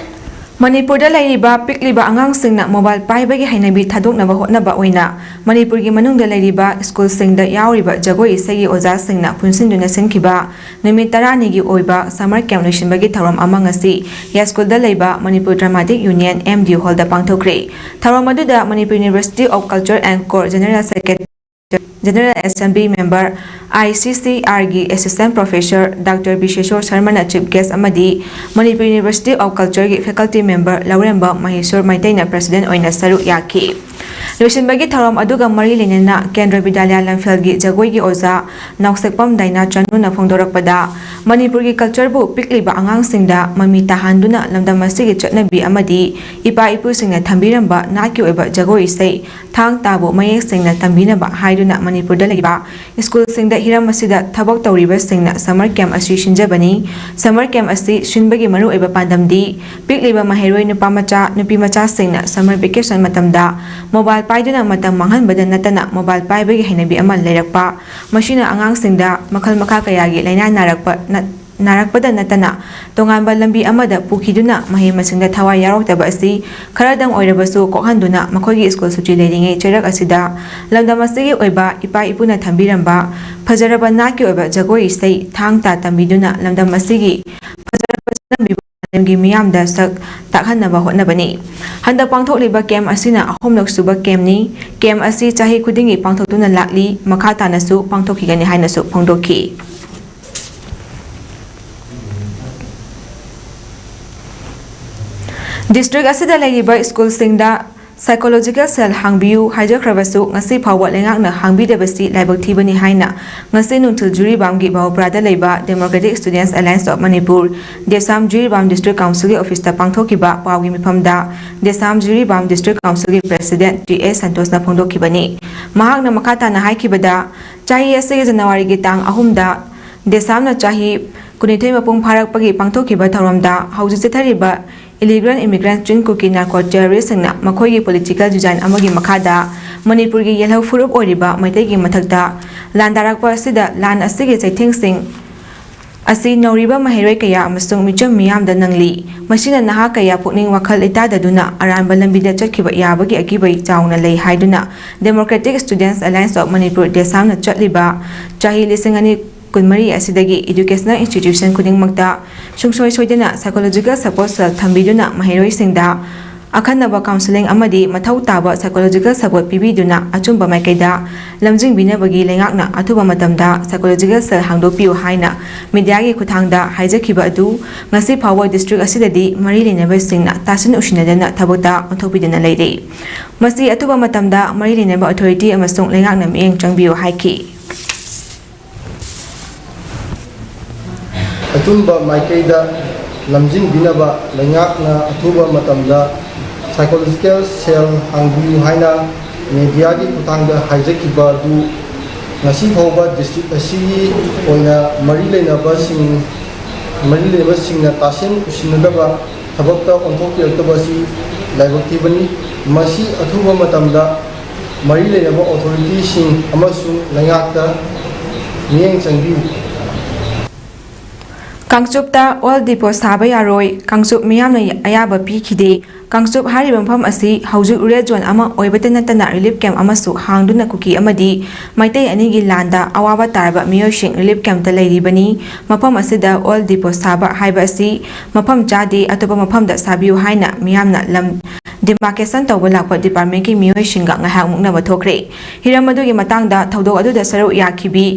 ꯃꯅꯤꯄꯨꯔꯗ ꯂꯩꯔꯤꯕ ꯄꯤꯛꯂꯤꯕ ꯑꯉꯥꯡꯁꯤꯡꯅ ꯃꯣꯕꯥꯏꯜ ꯄꯥꯏꯕꯒꯤ ꯍꯩꯅꯕꯤ ꯊꯥꯗꯣꯛꯅꯕ ꯍꯣꯠꯅꯕ ꯑꯣꯏꯅ ꯃꯅꯤꯄꯨꯔꯒꯤ ꯃꯅꯨꯡꯗ ꯂꯩꯔꯤꯕ ꯁ꯭ꯀꯨꯜꯁꯤꯡꯗ ꯌꯥꯎꯔꯤꯕ ꯖꯒꯣꯏ ꯏꯁꯩꯒꯤ ꯑꯣꯖꯥꯁꯤꯡꯅ ꯄꯨꯟꯁꯤꯟꯗꯨꯅ ꯁꯤꯟꯈꯤꯕ ꯅꯨꯃꯤꯠ ꯇꯔꯥꯅꯤꯒꯤ ꯑꯣꯏꯕ ꯁꯝꯃꯔ ꯀꯦꯝꯞ ꯂꯣꯏꯁꯤꯟꯕꯒꯤ ꯊꯧꯔꯝ ꯑꯃ ꯉꯁꯤ ꯌꯥꯏꯁ꯭ꯀꯨꯜꯗ ꯂꯩꯕ Manipur dramatic union, M D U ꯍꯣꯜꯗ ꯄꯥꯡꯊꯣꯛꯈ꯭ꯔꯦ꯫ ꯊꯧꯔꯝ ꯑꯗꯨꯗ Manipur university of culture and core general secretary, general assembly member, I C C ꯑꯥꯔꯒꯤ ꯑꯦꯁꯤꯁꯇꯦꯟꯠ ꯄ꯭ꯔꯣꯐꯦꯁꯔ ꯗꯥꯛꯇꯔ ꯕꯤꯁꯦꯁꯣꯔ ꯁꯔꯃꯅ ꯆꯤꯐ ꯒꯦꯁ꯭ꯠ ꯑꯃꯗꯤ ꯃꯅꯤꯄꯨꯔ ꯌꯨꯅꯤꯚꯔꯁꯤꯇꯤ ꯑꯣꯐ ꯀꯜꯆꯔꯒꯤ ꯐꯦꯀꯜꯇꯤ ꯃꯦꯝꯕꯔ ꯂꯧꯔꯦꯝꯕꯝ ꯃꯍꯦꯁꯣꯔ ꯃꯩꯇꯩꯅ ꯄ꯭ꯔꯦꯁꯤꯗꯦꯟꯠ ꯑꯣꯏꯅ ꯁꯔꯨꯛ ꯌꯥꯈꯤ꯫ ꯂꯣꯏꯁꯤꯟꯕꯒꯤ ꯊꯧꯔꯝ ꯑꯗꯨꯒ ꯃꯔꯤ ꯂꯩꯅꯅ ꯀꯦꯟꯗ꯭ꯔ ꯕꯤꯗ꯭ꯌꯥꯂꯌꯥ ꯂꯝꯐꯦꯜꯒꯤ ꯖꯒꯣꯏꯒꯤ ꯑꯣꯖꯥ ꯅꯥꯎꯁꯦꯛꯄꯝ ꯗꯥꯏꯅꯥ ꯆꯅꯨꯅ ꯐꯣꯡꯗꯣꯔꯛꯄꯗ, ꯃꯅꯤꯄꯨꯔꯒꯤ ꯀꯜꯆꯔꯕꯨ ꯄꯤꯛꯂꯤꯕ ꯑꯉꯥꯡꯁꯤꯡꯗ ꯃꯃꯤ ꯇꯥꯍꯟꯗꯨꯅ ꯂꯝꯗꯝ ꯑꯁꯤꯒꯤ ꯆꯠꯅꯕꯤ ꯑꯃꯗꯤ ꯏꯄꯥ ꯏꯄꯨꯁꯤꯡꯅ ꯊꯝꯕꯤꯔꯝꯕ ꯅꯥꯠꯀꯤ ꯑꯣꯏꯕ ꯖꯒꯣꯏ ꯏꯁꯩ, ꯊꯥꯡ ꯇꯥꯕꯨ ꯃꯌꯦꯛ ꯁꯦꯡꯅ ꯇꯝꯕꯤꯅꯕ ꯍꯥꯏꯗꯨꯅ ꯃꯅꯤꯄꯨꯔꯗ ꯂꯩꯕ ꯁ꯭ꯀꯨꯜꯁꯤꯡꯗ ꯍꯤꯔꯝ ꯑꯁꯤꯗ ꯊꯕꯛ ꯇꯧꯔꯤꯕꯁꯤꯡꯅ ꯁꯝꯃꯔ ꯀꯦꯝꯞ ꯑꯁꯤ ꯁꯤꯟꯖꯕꯅꯤ꯫ ꯁꯝꯃꯔ ꯀꯦꯝꯞ ꯑꯁꯤ ꯁꯤꯟꯕꯒꯤ ꯃꯔꯨꯑꯣꯏꯕ ꯄꯥꯟꯗꯝꯗꯤ ꯄꯤꯛꯂꯤꯕ ꯃꯍꯩꯔꯣꯏ ꯅꯨꯄꯥ ꯃꯆꯥ, ꯅꯨꯄꯤ ꯃꯆꯥꯁꯤꯡꯅ ꯁꯝꯃꯔ ꯚꯦꯀꯦꯁꯟ ꯃꯇꯝꯗ ꯃꯣꯕꯥꯏꯜ ꯄꯥꯏꯗꯨꯅ ꯃꯇꯝ ꯃꯥꯡꯍꯟꯕꯗ ꯅꯠꯇꯅ ꯃꯣꯕꯥꯏꯜ ꯄꯥꯏꯕꯒꯤ ꯍꯩꯅꯕꯤ ꯑꯃ ꯂꯩꯔꯛꯄ, ꯃꯁꯤꯅ ꯑꯉꯥꯡꯁꯤꯡꯗ ꯃꯈꯜ ꯃꯈꯥ ꯀꯌꯥꯒꯤ ꯂꯥꯏꯅꯥ ꯅꯥꯔꯛꯄ ꯅꯠ-, ꯅꯥꯔꯛꯄꯗ ꯅꯠꯇꯅ ꯇꯣꯉꯥꯟꯕ ꯂꯝꯕꯤ ꯑꯃꯗ ꯄꯨꯈꯤꯗꯨꯅ ꯃꯍꯩ ꯃꯁꯤꯡꯗ ꯊꯋꯥꯏ ꯌꯥꯎꯔꯛꯇꯕ ꯑꯁꯤ ꯈꯔꯗꯪ ꯑꯣꯏꯔꯕꯁꯨ ꯀꯣꯛꯍꯟꯗꯨꯅ ꯃꯈꯣꯏꯒꯤ ꯁ꯭ꯀꯨꯜ ꯁꯨꯇꯤ ꯂꯩꯔꯤꯉꯩ ꯆꯩꯔꯛ ꯑꯁꯤꯗ ꯂꯝꯗꯝ ꯑꯁꯤꯒꯤ ꯑꯣꯏꯕ ꯏꯄꯥ ꯏꯄꯨꯅ ꯊꯝꯕꯤꯔꯝꯕ ꯐꯖꯔꯕ ꯅꯥꯠꯀꯤ ꯑꯣꯏꯕ ꯖꯒꯣꯏ ꯏꯁꯩ ꯊꯥꯡ ꯇꯥ ꯇꯝꯕꯤꯗꯨꯅ ꯂꯝꯗꯝ ꯑꯁꯤꯒꯤ ꯐꯖꯔꯕ ꯆꯠꯅꯕꯤꯕꯨ ꯃꯥꯂꯦꯝꯒꯤ ꯃꯤꯌꯥꯝꯗ ꯁꯛ ꯇꯥꯛꯍꯟꯅꯕ ꯍꯣꯠꯅꯕꯅꯤ꯫ ꯍꯟꯗꯛ ꯄꯥꯡꯊꯣꯛꯂꯤꯕ ꯀꯦꯝ ꯑꯁꯤꯅ ꯑꯍꯨꯝꯂꯛ ꯁꯨꯕ ꯀꯦꯝꯅꯤ꯫ ꯀꯦꯝ ꯑꯁꯤ ꯆꯍꯤ ꯈꯨꯗꯤꯡꯒꯤ ꯄꯥꯡꯊꯣꯛꯇꯨꯅ ꯂꯥꯛꯂꯤ, ꯃꯈꯥ ꯇꯥꯅꯁꯨ ꯄꯥꯡꯊꯣꯛꯈꯤꯒꯅꯤ ꯍꯥꯏꯅꯁꯨ ꯐꯣꯡꯗꯣꯛꯈꯤ꯫ ꯗꯤꯁꯇ꯭ꯔꯤꯛ ꯑꯁꯤꯗ ꯂꯩꯔꯤꯕ ꯁ꯭ꯀꯨꯜꯁꯤꯡꯗ psychological cell ꯍꯥꯡꯕꯤꯌꯨ ꯍꯥꯏꯖꯈ꯭ꯔꯕꯁꯨ ꯉꯁꯤ ꯐꯥꯎꯕ ꯂꯩꯉꯥꯛꯅ ꯍꯥꯡꯕꯤꯗꯕꯁꯤ ꯂꯥꯏꯕꯛ ꯊꯤꯕꯅꯤ ꯍꯥꯏꯅ ꯉꯁꯤ ꯅꯨꯡꯊꯤꯜ ꯖꯤꯔꯤꯕꯥꯝꯒꯤ ꯕꯥꯎꯄ꯭ꯔꯥꯗ ꯂꯩꯕ Democratic Students Alliance of Manipur, Desam Jiribam district ꯀꯥꯎꯟꯁꯤꯜꯒꯤ ꯑꯣꯐꯤꯁꯇ ꯄꯥꯡꯊꯣꯛꯈꯤꯕ ꯄꯥꯎꯒꯤ ꯃꯤꯐꯝꯗ ꯗꯦꯁꯥꯝ ꯖꯤꯔꯤꯕꯥꯝ ꯗꯤꯁꯇ꯭ꯔꯤꯛ ꯀꯥꯎꯟꯁꯤꯜꯒꯤ ꯄ꯭ꯔꯦꯁꯤꯗꯦꯟꯠ ꯇꯤ ꯑꯦ ꯁꯟꯇꯣꯁꯅ ꯐꯣꯡꯗꯣꯛꯈꯤꯕꯅꯤ꯫ ꯃꯍꯥꯛꯅ ꯃꯈꯥ ꯇꯥꯅ ꯍꯥꯏꯈꯤꯕꯗ, ꯆꯍꯤ ꯑꯁꯤꯒꯤ ꯖꯅꯋꯥꯔꯤꯒꯤ ꯇꯥꯡ ꯑꯍꯨꯝꯗ ꯗꯦꯁꯥꯝꯅ ꯆꯍꯤ ꯀꯨꯟꯅꯤꯊꯣꯏ ꯃꯄꯨꯡ ꯐꯥꯔꯛꯄꯒꯤ ꯄꯥꯡꯊꯣꯛꯈꯤꯕ ꯊꯧꯔꯝꯗ ꯍꯧꯖꯤꯛ ꯆꯠꯊꯔꯤꯕ illegal immigrant Chin Kuki narco terroristꯁꯤꯡꯅ ꯃꯈꯣꯏꯒꯤ political design ꯑꯃꯒꯤ ꯃꯈꯥꯗ ꯃꯅꯤꯄꯨꯔꯒꯤ ꯌꯦꯜꯍꯧ ꯐꯨꯔꯨꯞ ꯑꯣꯏꯔꯤꯕ ꯃꯩꯇꯩꯒꯤ ꯃꯊꯛꯇ ꯂꯥꯟꯗꯥꯔꯛꯄ ꯑꯁꯤꯗ ꯂꯥꯟ ꯑꯁꯤꯒꯤ ꯆꯩꯊꯦꯡꯁꯤꯡ ꯑꯁꯤ ꯅꯧꯔꯤꯕ ꯃꯍꯩꯔꯣꯏ ꯀꯌꯥ ꯑꯃꯁꯨꯡ ꯃꯤꯆꯝ ꯃꯤꯌꯥꯝꯗ ꯅꯪꯂꯤ꯫ ꯃꯁꯤꯅ ꯅꯍꯥ ꯀꯌꯥ ꯄꯨꯛꯅꯤꯡ ꯋꯥꯈꯜ ꯂꯩꯇꯥꯗꯗꯨꯅ ꯑꯔꯥꯟꯕ ꯂꯝꯕꯤꯗ ꯆꯠꯈꯤꯕ ꯌꯥꯕꯒꯤ ꯑꯀꯤꯕ ꯆꯥꯎꯅ ꯂꯩ ꯍꯥꯏꯗꯨꯅ Democratic Students Alliance of Manipur, ꯗꯦꯁꯥꯝꯅ ꯆꯠꯂꯤꯕ ꯆꯍꯤ ꯂꯤꯁꯤꯡ ꯑꯅꯤ ꯀꯨꯟꯃꯔꯤ ꯑꯁꯤꯗꯒꯤ educational institution ꯈꯨꯗꯤꯡꯃꯛꯇ ꯁꯨꯡꯁꯣꯏ ꯁꯣꯏꯗꯅ psychological support cell ꯊꯝꯕꯤꯗꯨꯅ ꯃꯍꯩꯔꯣꯏꯁꯤꯡꯗ ꯑꯈꯟꯅꯕ counselling ꯑꯃꯗꯤ ꯃꯊꯧ ꯇꯥꯕ psychological support ꯄꯤꯕꯤꯗꯨꯅ ꯑꯆꯨꯝꯕ ꯃꯥꯏꯀꯩꯗ ꯂꯝꯖꯤꯡꯕꯤꯅꯕꯒꯤ ꯂꯩꯉꯥꯛꯅ ꯑꯊꯨꯕ ꯃꯇꯝꯗ psychological cell ꯍꯥꯡꯗꯣꯛꯄꯤꯌꯨ ꯍꯥꯏꯅ mediaꯒꯤ ꯈꯨꯠꯊꯥꯡꯗ ꯍꯥꯏꯖꯈꯤꯕ ꯑꯗꯨ ꯉꯁꯤ ꯐꯥꯎꯕ district ꯑꯁꯤꯗꯗꯤ ꯃꯔꯤ ꯂꯩꯅꯕꯁꯤꯡꯅ ꯇꯥꯁꯤꯟ ꯎꯁꯤꯟꯅꯗꯅ ꯊꯕꯛꯇ ꯑꯣꯟꯊꯣꯛꯄꯤꯗꯅ ꯂꯩꯔꯦ꯫ ꯃꯁꯤ ꯑꯊꯨꯕ ꯃꯇꯝꯗ ꯃꯔꯤ ꯂꯩꯅꯕ authority ꯑꯃꯁꯨꯡ ꯂꯩꯉꯥꯛꯅ ꯃꯤꯠꯌꯦꯡ ꯆꯪꯕꯤꯌꯨ ꯍꯥꯏꯈꯤ꯫ ꯑꯆꯨꯝꯕ ꯃꯥꯏꯀꯩꯗ ꯂꯝꯖꯤꯡꯕꯤꯅꯕ ꯂꯩꯉꯥꯛꯅ ꯑꯊꯨꯕ ꯃꯇꯝꯗ psychological cell ꯍꯥꯡꯕꯤꯌꯨ ꯍꯥꯏꯅ mediaꯒꯤ ꯈꯨꯠꯊꯥꯡꯗ ꯍꯥꯏꯖꯈꯤꯕ ꯑꯗꯨ ꯉꯁꯤ ꯐꯥꯎꯕ district ꯑꯁꯤꯒꯤ ꯑꯣꯏꯅ ꯃꯔꯤ ꯂꯩꯅꯕꯁꯤꯡ, ꯃꯔꯤ ꯂꯩꯅꯕꯁꯤꯡꯅ ꯇꯥꯁꯤꯟ ꯎꯁꯤꯟꯅꯗꯕ ꯊꯕꯛꯇ ꯑꯣꯟꯊꯣꯛꯄꯤꯔꯛꯇꯕ ꯑꯁꯤ ꯂꯥꯏꯕꯛ ꯊꯤꯕꯅꯤ꯫ ꯃꯁꯤ ꯑꯊꯨꯕ ꯃꯇꯝꯗ ꯃꯔꯤ ꯂꯩꯅꯕ authorityꯁꯤꯡ ꯑꯃꯁꯨꯡ ꯂꯩꯉꯥꯛꯇ ꯃꯤꯠꯌꯦꯡ ꯆꯪꯕꯤꯌꯨ꯫ ꯀꯥꯡꯆꯨꯞꯇ ꯑꯣꯏꯜ ꯗꯤꯄꯣ ꯁꯥꯕ ꯌꯥꯔꯣꯏ, ꯀꯥꯡꯆꯨꯞ ꯃꯤꯌꯥꯝꯅ ꯑꯌꯥꯕ ꯄꯤꯈꯤꯗꯦ꯫ ꯀꯥꯡꯆꯨꯞ ꯍꯥꯏꯔꯤꯕ ꯃꯐꯝ ꯑꯁꯤ ꯍꯧꯖꯤꯛ ꯔꯦꯗ ꯖꯣꯟ ꯑꯃ ꯑꯣꯏꯕꯇ ꯅꯠꯇꯅ ꯔꯤꯂꯤꯐ ꯀꯦꯝꯞ ꯑꯃꯁꯨ ꯍꯥꯡꯗꯨꯅ ꯀꯨꯀꯤ ꯑꯃꯗꯤ ꯃꯩꯇꯩ ꯑꯅꯤꯒꯤ ꯂꯥꯟꯗ ꯑꯋꯥꯕ ꯇꯥꯔꯕ ꯃꯤꯑꯣꯏꯁꯤꯡ ꯔꯤꯂꯤꯐ ꯀꯦꯝꯞꯇ ꯂꯩꯔꯤꯕꯅꯤ꯫ ꯃꯐꯝ ꯑꯁꯤꯗ ꯑꯣꯏꯜ ꯗꯤꯄꯣ ꯁꯥꯕ ꯍꯥꯏꯕ ꯑꯁꯤ ꯃꯐꯝ ꯆꯥꯗꯦ, ꯑꯇꯣꯞꯄ ꯃꯐꯝꯗ ꯁꯥꯕꯤꯌꯨ ꯍꯥꯏꯅ ꯃꯤꯌꯥꯝꯅ ꯂꯝ ꯗꯤꯃꯥꯔꯀꯦꯁꯟ ꯇꯧꯕ ꯂꯥꯛꯄ ꯗꯤꯄꯥꯔꯠꯃꯦꯟꯒꯤ ꯃꯤꯑꯣꯏꯁꯤꯡꯒ ꯉꯥꯏꯍꯥꯛ ꯃꯨꯛꯅꯕ ꯊꯣꯛꯈ꯭ꯔꯦ꯫ ꯍꯤꯔꯝ ꯑꯗꯨꯒꯤ ꯃꯇꯥꯡꯗ ꯊꯧꯗꯣꯛ ꯑꯗꯨꯗ ꯁꯔꯨꯛ ꯌꯥꯈꯤꯕꯤ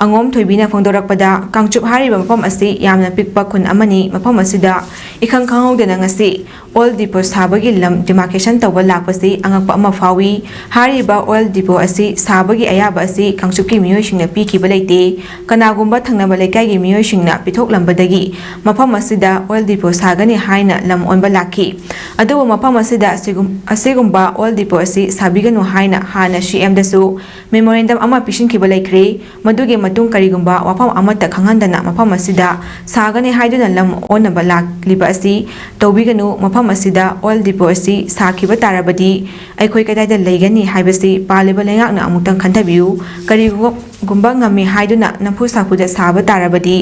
ꯑꯉꯣꯝ ꯊꯣꯏꯕꯤꯅ ꯐꯣꯡꯗꯣꯔꯛꯄꯗ, ꯀꯥꯡꯆꯨꯞ ꯍꯥꯏꯔꯤꯕ ꯃꯐꯝ ꯑꯁꯤ ꯌꯥꯝꯅ ꯄꯤꯛꯄ ꯈꯨꯟ ꯑꯃꯅꯤ꯫ ꯃꯐꯝ ꯑꯁꯤꯗ ꯏꯈꯪ ꯈꯪꯍꯧꯗꯅ ꯉꯁꯤ ꯑꯣꯏꯜ ꯗꯤꯄꯣ ꯁꯥꯕꯒꯤ ꯂꯝ ꯗꯤꯃꯥꯔꯀꯦꯁꯟ ꯇꯧꯕ ꯂꯥꯛꯄꯁꯤ ꯑꯉꯛꯄ ꯑꯃ ꯐꯥꯎꯏ꯫ ꯍꯥꯏꯔꯤꯕ ꯑꯣꯏꯜ ꯗꯤꯄꯣ ꯑꯁꯤ ꯁꯥꯕꯒꯤ ꯑꯌꯥꯕ ꯑꯁꯤ ꯀꯥꯡꯆꯨꯞꯀꯤ ꯃꯤꯑꯣꯏꯁꯤꯡꯅ ꯄꯤꯈꯤꯕ ꯂꯩꯇꯦ꯫ ꯀꯅꯥꯒꯨꯝꯕ ꯊꯪꯅꯕ ꯂꯩꯀꯥꯏꯒꯤ ꯃꯤꯑꯣꯏꯁꯤꯡꯅ ꯄꯤꯊꯣꯛꯂꯝꯕꯗꯒꯤ ꯃꯐꯝ ꯑꯁꯤꯗ ꯑꯣꯏꯜ ꯗꯤꯄꯣ ꯁꯥꯒꯅꯤ ꯍꯥꯏꯅ ꯂꯝ ꯑꯣꯟꯕ ꯂꯥꯛꯈꯤ꯫ ꯑꯗꯨꯕꯨ ꯃꯐꯝ ꯑꯁꯤꯗ ꯑꯁꯤꯒꯨꯝ-, ꯑꯁꯤꯒꯨꯝꯕ ꯑꯣꯏꯜ ꯗꯤꯄꯣ ꯑꯁꯤ ꯁꯥꯕꯤꯒꯅꯨ ꯍꯥꯏꯅ ꯍꯥꯟꯅ ꯁꯤ ꯑꯦꯝꯗꯁꯨ ꯃꯦꯃꯣꯔꯦꯟꯗꯝ ꯑꯃ ꯄꯤꯁꯤꯟꯈꯤꯕ ꯂꯩꯈ꯭ꯔꯦ꯫ ꯃꯗꯨꯒꯤ ꯃꯇꯨꯡ ꯀꯔꯤꯒꯨꯝꯕ ꯋꯥꯐꯝ ꯑꯃꯠꯇ ꯈꯪꯍꯟꯗꯅ ꯃꯐꯝ ꯑꯁꯤꯗ ꯁꯥꯒꯅꯤ ꯍꯥꯏꯗꯨꯅ ꯂꯝ ꯑꯣꯟꯅꯕ ꯂꯥꯛꯂꯤꯕ ꯑꯁꯤ ꯇꯧꯕꯤꯒꯅꯨ꯫ ꯃꯐꯝ ꯑꯁꯤꯗ ꯑꯣꯏꯜ ꯗꯤꯄꯣ ꯑꯁꯤ ꯁꯥꯈꯤꯕ ꯇꯥꯔꯕꯗꯤ ꯑꯩꯈꯣꯏ ꯀꯗꯥꯏꯗ ꯂꯩꯒꯅꯤ ꯍꯥꯏꯕꯁꯤ ꯄꯥꯜꯂꯤꯕ ꯂꯩꯉꯥꯛꯅ ꯑꯃꯨꯛꯇꯪ ꯈꯟꯊꯕꯤꯌꯨ꯫ ꯀꯔꯤꯒꯨꯝꯕ ꯉꯝꯃꯤ ꯍꯥꯏꯗꯨꯅ ꯅꯝꯐꯨ ꯁꯥꯐꯨꯗ ꯁꯥꯕ ꯇꯥꯔꯕꯗꯤ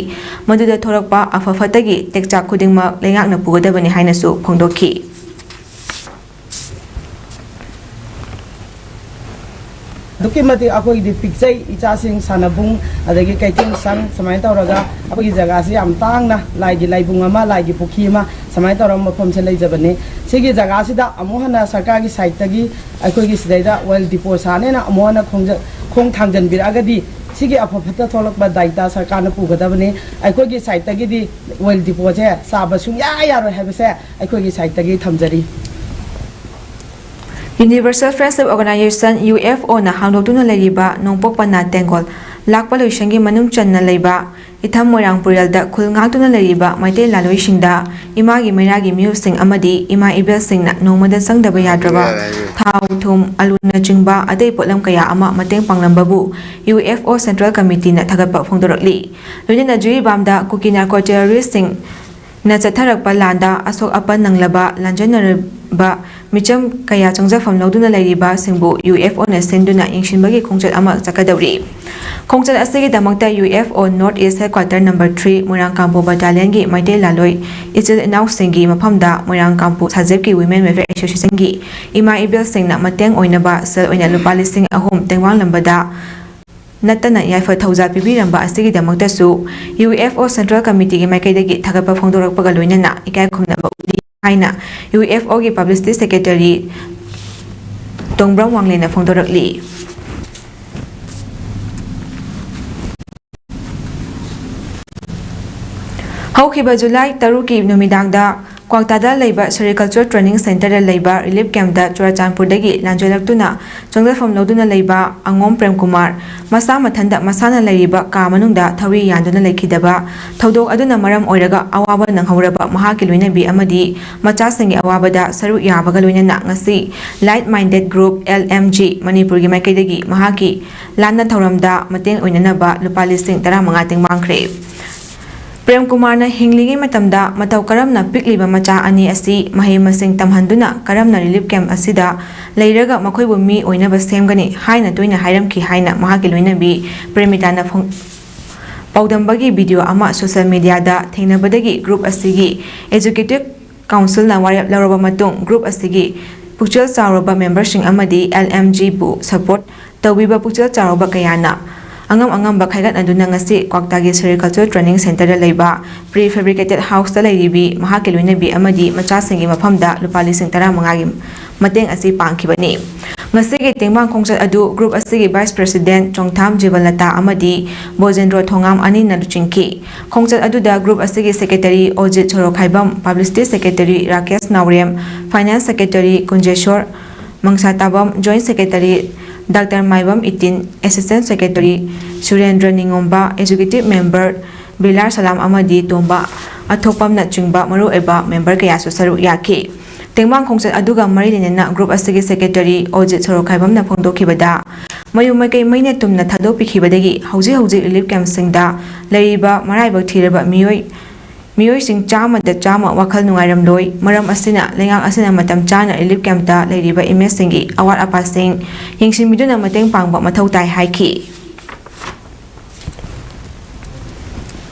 ꯃꯗꯨꯗ ꯊꯣꯛꯂꯛꯄ ꯑꯐ ꯐꯠꯇꯒꯤ ꯇꯦꯛꯆꯥꯛ ꯈꯨꯗꯤꯡꯃꯛ ꯂꯩꯉꯥꯛꯅ ꯄꯨꯒꯗꯕꯅꯤ ꯍꯥꯏꯅꯁꯨ ꯐꯣꯡꯗꯣꯛꯈꯤ꯫ ꯑꯗꯨꯛꯀꯤ ꯃꯇꯤꯛ ꯑꯩꯈꯣꯏꯒꯤꯗꯤ ꯄꯤꯛꯆꯩ, ꯏꯆꯥꯁꯤꯡ ꯁꯥꯟꯅꯕꯨꯡ, ꯑꯗꯒꯤ ꯀꯩꯊꯦꯜ ꯁꯪ, ꯁꯨꯃꯥꯏꯅ ꯇꯧꯔꯒ ꯑꯩꯈꯣꯏꯒꯤ ꯖꯒꯥꯁꯤ ꯌꯥꯝ ꯇꯥꯡꯅ ꯂꯥꯏꯒꯤ ꯂꯥꯏꯕꯨꯡ ꯑꯃ, ꯂꯥꯏꯒꯤ ꯄꯨꯈ꯭ꯔꯤ ꯑꯃ, ꯁꯨꯃꯥꯏꯅ ꯇꯧꯔꯒ ꯃꯐꯝꯁꯦ ꯂꯩꯖꯕꯅꯤ꯫ ꯁꯤꯒꯤ ꯖꯒꯥꯁꯤꯗ ꯑꯃꯨꯛ ꯍꯟꯅ ꯁꯔꯀꯥꯔꯒꯤ ꯁꯥꯏꯠꯇꯒꯤ ꯑꯩꯈꯣꯏꯒꯤ ꯁꯤꯗꯩꯗ ꯑꯣꯏꯜ ꯗꯤꯄꯣ ꯁꯥꯅꯦꯅ ꯑꯃꯨꯛ ꯍꯟꯅ ꯈꯣꯡꯖ-, ꯈꯣꯡ ꯊꯥꯡꯖꯟꯕꯤꯔꯛꯑꯒꯗꯤ ꯁꯤꯒꯤ ꯑꯐ ꯐꯠꯇ ꯊꯣꯛꯂꯛꯄ ꯗꯥꯏꯇ ꯁꯔꯀꯥꯔꯅ ꯄꯨꯒꯗꯕꯅꯤ꯫ ꯑꯩꯈꯣꯏꯒꯤ ꯁꯥꯏꯠꯇꯒꯤꯗꯤ ꯑꯣꯏꯜ ꯗꯤꯄꯣꯁꯦ ꯁꯥꯕ ꯁꯨꯡꯌꯥ ꯌꯥꯔꯣꯏ ꯍꯥꯏꯕꯁꯦ ꯑꯩꯈꯣꯏꯒꯤ ꯁꯥꯏꯠꯇꯒꯤ ꯊꯝꯖꯔꯤ꯫ Universal Friendship Organization, U F O ꯍꯥꯡꯗꯣꯛꯇꯨꯅ ꯂꯩꯔꯤꯕ ꯅꯣꯡꯄꯣꯛ ꯄꯅꯥ ꯇꯦꯡꯒꯣꯜ ꯂꯥꯛꯄ ꯂꯣꯏꯁꯪꯒꯤ ꯃꯅꯨꯡ ꯆꯟꯅ ꯂꯩꯕ ꯏꯊꯝ ꯃꯣꯏꯔꯥꯡ ꯄꯨꯔꯦꯜꯗ ꯈꯨꯜ ꯉꯥꯛꯇꯨꯅ ꯂꯩꯔꯤꯕ ꯃꯩꯇꯩ ꯂꯥꯂꯣꯏꯁꯤꯡꯗ ꯏꯃꯥꯒꯤ ꯃꯩꯔꯥꯒꯤ ꯃꯤꯑꯣꯏꯁꯤꯡ ꯑꯃꯗꯤ ꯏꯃꯥ ꯏꯕꯦꯜꯁꯤꯡꯅ ꯅꯣꯡꯃꯗ ꯆꯪꯗꯕ ꯌꯥꯗ꯭ꯔꯕ ꯊꯥꯎ, ꯊꯨꯝ, ꯑꯂꯨꯅꯆꯤꯡꯕ ꯑꯇꯩ ꯄꯣꯠꯂꯝ ꯀꯌꯥ ꯑꯃ ꯃꯇꯦꯡ ꯄꯥꯡꯂꯝꯕꯕꯨ ꯌꯨ ꯑꯦꯐ ꯑꯣ ꯁꯦꯟꯇ꯭ꯔꯦꯜ ꯀꯃꯤꯇꯤꯅ ꯊꯥꯒꯠꯄ ꯐꯣꯡꯗꯣꯔꯛꯂꯤ꯫ ꯂꯣꯏꯅꯅ ꯖꯤꯔꯤꯕꯥꯝꯗ ꯀꯨꯀꯤ ꯅꯥꯔꯀꯣ ꯇꯦꯔꯣꯔꯤꯁꯁꯤꯡ ꯅ ꯆꯠꯊꯔꯛꯄ ꯂꯥꯟꯗ ꯑꯁꯣꯛ ꯑꯄꯟ ꯅꯪꯂꯕ ꯂꯥꯟꯖꯦꯟꯅꯔꯤꯕ ꯃꯤꯆꯝ ꯀꯌꯥ ꯆꯪꯖꯐꯝ ꯂꯧꯗꯨꯅ ꯂꯩꯔꯤꯕꯁꯤꯡꯕꯨ UFOꯅ ꯁꯤꯟꯗꯨꯅ ꯌꯦꯡꯁꯤꯟꯕꯒꯤ ꯈꯣꯡꯆꯠ ꯑꯃ ꯆꯠꯀꯗꯧꯔꯤ꯫ ꯈꯣꯡꯆꯠ ꯑꯁꯤꯒꯤꯗꯃꯛꯇ UFO North East Headquarter number three ꯃꯣꯏꯔꯥꯡꯀꯥꯝꯄꯨ battalionꯒꯤ Meitei ꯂꯥꯂꯣꯏ ꯏꯆꯤꯜ ꯏꯅꯥꯎꯁꯤꯡꯒꯤ ꯃꯐꯝꯗ ꯃꯣꯏꯔꯥꯡꯀꯥꯝꯄꯨ ꯁꯥꯖꯦꯞꯀꯤ Women Welfare Associationꯒꯤ ꯏꯃꯥ ꯏꯕꯦꯜꯁꯤꯡꯅ ꯃꯇꯦꯡ ꯑꯣꯏꯅꯕ ꯁꯦꯜ ꯑꯣꯏꯅ ꯂꯨꯄꯥ ꯂꯤꯁꯤꯡ ꯑꯍꯨꯝ ꯇꯦꯡꯕꯥꯡꯂꯝꯕꯗ ꯅꯠꯇꯅ ꯌꯥꯏꯐ ꯊꯧꯖꯥꯜ ꯄꯤꯕꯤꯔꯝꯕ ꯑꯁꯤꯒꯤꯗꯃꯛꯇꯁꯨ UFO Central Committeeꯒꯤ ꯃꯥꯏꯀꯩꯗꯒꯤ ꯊꯥꯒꯠꯄ ꯐꯣꯡꯗꯣꯔꯛꯄꯒ ꯂꯣꯏꯅꯅ ꯏꯀꯥꯏ ꯈꯨꯝꯅꯕ ꯎꯠꯂꯤ ꯍꯥꯏꯅ UFOꯒꯤ Publicity Secretary ꯇꯣꯡꯕ꯭ꯔꯝ ꯋꯥꯡꯂꯦꯟꯅ ꯐꯣꯡꯗꯣꯔꯛꯂꯤ꯫ ꯍꯧꯈꯤꯕ ꯖꯨꯂꯥꯏ ꯇꯔꯨꯛꯀꯤ ꯅꯨꯃꯤꯗꯥꯡꯗ ꯀ꯭ꯋꯥꯛꯇꯥꯗ ꯂꯩꯕ Sericulture Training Centreꯗ ꯂꯩꯕ relief campꯇ ꯆꯨꯔꯆꯥꯟꯄꯨꯔꯗꯒꯤ ꯂꯥꯟꯖꯦꯜꯂꯛꯇꯨꯅ ꯆꯪꯖꯐꯝ ꯂꯧꯗꯨꯅ ꯂꯩꯕ ꯑꯉꯣꯝ ꯄ꯭ꯔꯦꯝꯀꯨꯃꯥꯔ ꯃꯁꯥ ꯃꯊꯟꯇ ꯃꯁꯥꯅ ꯂꯩꯔꯤꯕ ꯀꯥ ꯃꯅꯨꯡꯗ ꯊꯧꯔꯤ ꯌꯥꯟꯗꯨꯅ ꯂꯩꯈꯤꯗꯕ ꯊꯧꯗꯣꯛ ꯑꯗꯨꯅ ꯃꯔꯝ ꯑꯣꯏꯔꯒ ꯑꯋꯥꯕ ꯅꯪꯍꯧꯔꯕ ꯃꯍꯥꯛꯀꯤ ꯂꯣꯏꯅꯕꯤ ꯑꯃꯗꯤ ꯃꯆꯥꯁꯤꯡꯒꯤ ꯑꯋꯥꯕꯗ ꯁꯔꯨꯛ ꯌꯥꯕꯒ ꯂꯣꯏꯅꯅ ꯉꯁꯤ Like Minded Group LMG ꯃꯅꯤꯄꯨꯔꯒꯤ ꯃꯥꯏꯀꯩꯗꯒꯤ ꯃꯍꯥꯛꯀꯤ ꯂꯥꯟꯅ ꯊꯧꯔꯝꯗ ꯃꯇꯦꯡ ꯑꯣꯏꯅꯅꯕ ꯂꯨꯄꯥ ꯂꯤꯁꯤꯡ ꯇꯔꯥꯃꯉꯥ ꯇꯦꯡꯕꯥꯡꯈ꯭ꯔꯦ꯫ ꯄ꯭ꯔꯦꯝ ꯀꯨꯃꯥꯔꯅ ꯍꯤꯡꯂꯤꯉꯩ ꯃꯇꯝꯗ ꯃꯇꯧ ꯀꯔꯝꯅ ꯄꯤꯛꯂꯤꯕ ꯃꯆꯥ ꯑꯅꯤ ꯑꯁꯤ ꯃꯍꯩ ꯃꯁꯤꯡ ꯇꯝꯍꯟꯗꯨꯅ ꯀꯔꯝꯅ relief camp ꯑꯁꯤꯗ ꯂꯩꯔꯒ ꯃꯈꯣꯏꯕꯨ ꯃꯤ ꯑꯣꯏꯅꯕ ꯁꯦꯝꯒꯅꯤ ꯍꯥꯏꯅ ꯇꯣꯏꯅ ꯍꯥꯏꯔꯝꯈꯤ ꯍꯥꯏꯅ ꯃꯍꯥꯛꯀꯤ ꯂꯣꯏꯅꯕꯤ ꯄ꯭ꯔꯦꯃꯤꯇꯥꯅ ꯐꯣꯡ-, ꯄꯥꯎꯗꯝꯕꯒꯤ video ꯑꯃ social mediaꯗ ꯊꯦꯡꯅꯕꯗꯒꯤ group ꯑꯁꯤꯒꯤ executive councilꯅ ꯋꯥꯔꯦꯞ ꯂꯧꯔꯕ ꯃꯇꯨꯡ group ꯑꯁꯤꯒꯤ ꯄꯨꯛꯆꯦꯜ ꯆꯥꯎꯔꯕ memberꯁꯤꯡ ꯑꯃꯗꯤ LMGꯕꯨ support ꯇꯧꯕꯤꯕ ꯄꯨꯛꯆꯦꯜ ꯆꯥꯎꯔꯕ ꯀꯌꯥꯅ ꯑꯉꯝ ꯑꯉꯝꯕ ꯈꯥꯏꯒꯠꯅꯗꯨꯅ ꯉꯁꯤ ꯀ꯭ꯋꯥꯛꯇꯥꯒꯤ Sericulture Training Centreꯗ ꯂꯩꯕ prefabricated houseꯇ ꯂꯩꯔꯤꯕꯤ ꯃꯍꯥꯛꯀꯤ ꯂꯣꯏꯅꯕꯤ ꯑꯃꯗꯤ ꯃꯆꯥꯁꯤꯡꯒꯤ ꯃꯐꯝꯗ ꯂꯨꯄꯥ ꯂꯤꯁꯤꯡ ꯇꯔꯥꯃꯉꯥꯒꯤ ꯃꯇꯦꯡ ꯑꯁꯤ ꯄꯥꯡꯈꯤꯕꯅꯤ꯫ ꯉꯁꯤꯒꯤ ꯇꯦꯡꯕꯥꯡ ꯈꯣꯡꯆꯠ ꯑꯗꯨ group ꯑꯁꯤꯒꯤ vice president ꯆꯣꯡꯊꯥꯝ ꯖꯤꯕꯟꯂꯇꯥ ꯑꯃꯗꯤ ꯕꯣꯖꯦꯟꯗ꯭ꯔꯣ ꯊꯣꯉꯥꯝ ꯑꯅꯤꯅ ꯂꯨꯆꯤꯡꯈꯤ꯫ ꯈꯣꯡꯆꯠ ꯑꯗꯨꯗ group ꯑꯁꯤꯒꯤ secretary ꯑꯣꯖꯤꯠ ꯁꯣꯔꯣꯛꯈꯥꯏꯕꯝ, publicity secretary ꯔꯥꯀꯦꯁ ꯅꯥꯎꯔꯦꯝ, finance secretary ꯀꯨꯟꯖꯦꯁꯣꯔ ꯃꯪꯁꯥꯇꯥꯕꯝ, joint secretary Doctor ꯃꯥꯏꯕꯝ ꯏꯇꯤꯟ, assistant secretary ꯁꯨꯔꯦꯟꯗ꯭ꯔ ꯅꯤꯉꯣꯝꯕ, executive member ꯕꯤꯂꯥꯔ ꯁꯂꯥꯝ ꯑꯃꯗꯤ ꯇꯣꯝꯕ ꯑꯊꯣꯛꯄꯝꯅꯆꯤꯡꯕ ꯃꯔꯨꯑꯣꯏꯕ member ꯀꯌꯥꯁꯨ ꯁꯔꯨꯛ ꯌꯥꯈꯤ꯫ ꯇꯦꯡꯕꯥꯡ ꯈꯣꯡꯆꯠ ꯑꯗꯨꯒ ꯃꯔꯤ ꯂꯩꯅꯅ group ꯑꯁꯤꯒꯤ secretary ꯑꯣꯖꯤꯠ ꯁꯣꯔꯣꯛꯈꯥꯏꯕꯝꯅ ꯐꯣꯡꯗꯣꯛꯈꯤꯕꯗ, ꯃꯌꯨꯝ ꯃꯀꯩ ꯃꯩꯅ ꯇꯨꯝꯅ ꯊꯥꯗꯣꯛꯄꯤꯈꯤꯕꯗꯒꯤ ꯍꯧꯖꯤꯛ ꯍꯧꯖꯤꯛ relief campꯁꯤꯡꯗ ꯂꯩꯔꯤꯕ ꯃꯔꯥꯏꯕꯛ ꯊꯤꯔꯕ ꯃꯤꯑꯣꯏ ꯃꯤꯑꯣꯏꯁꯤꯡ ꯆꯥꯝꯃꯗ ꯆꯥꯝꯃ ꯋꯥꯈꯜ ꯅꯨꯡꯉꯥꯏꯔꯝꯂꯣꯏ꯫ ꯃꯔꯝ ꯑꯁꯤꯅ ꯂꯩꯉꯥꯛ ꯑꯁꯤꯅ ꯃꯇꯝ ꯆꯥꯅ relief camp ꯇ ꯂꯩꯔꯤꯕ inmate ꯁꯤꯡꯒꯤ ꯑꯋꯥꯠ ꯑꯄꯥꯁꯤꯡ ꯌꯦꯡꯁꯤꯟꯕꯤꯗꯨꯅ ꯃꯇꯦꯡ ꯄꯥꯡꯕ ꯃꯊꯧ ꯇꯥꯏ ꯍꯥꯏꯈꯤ꯫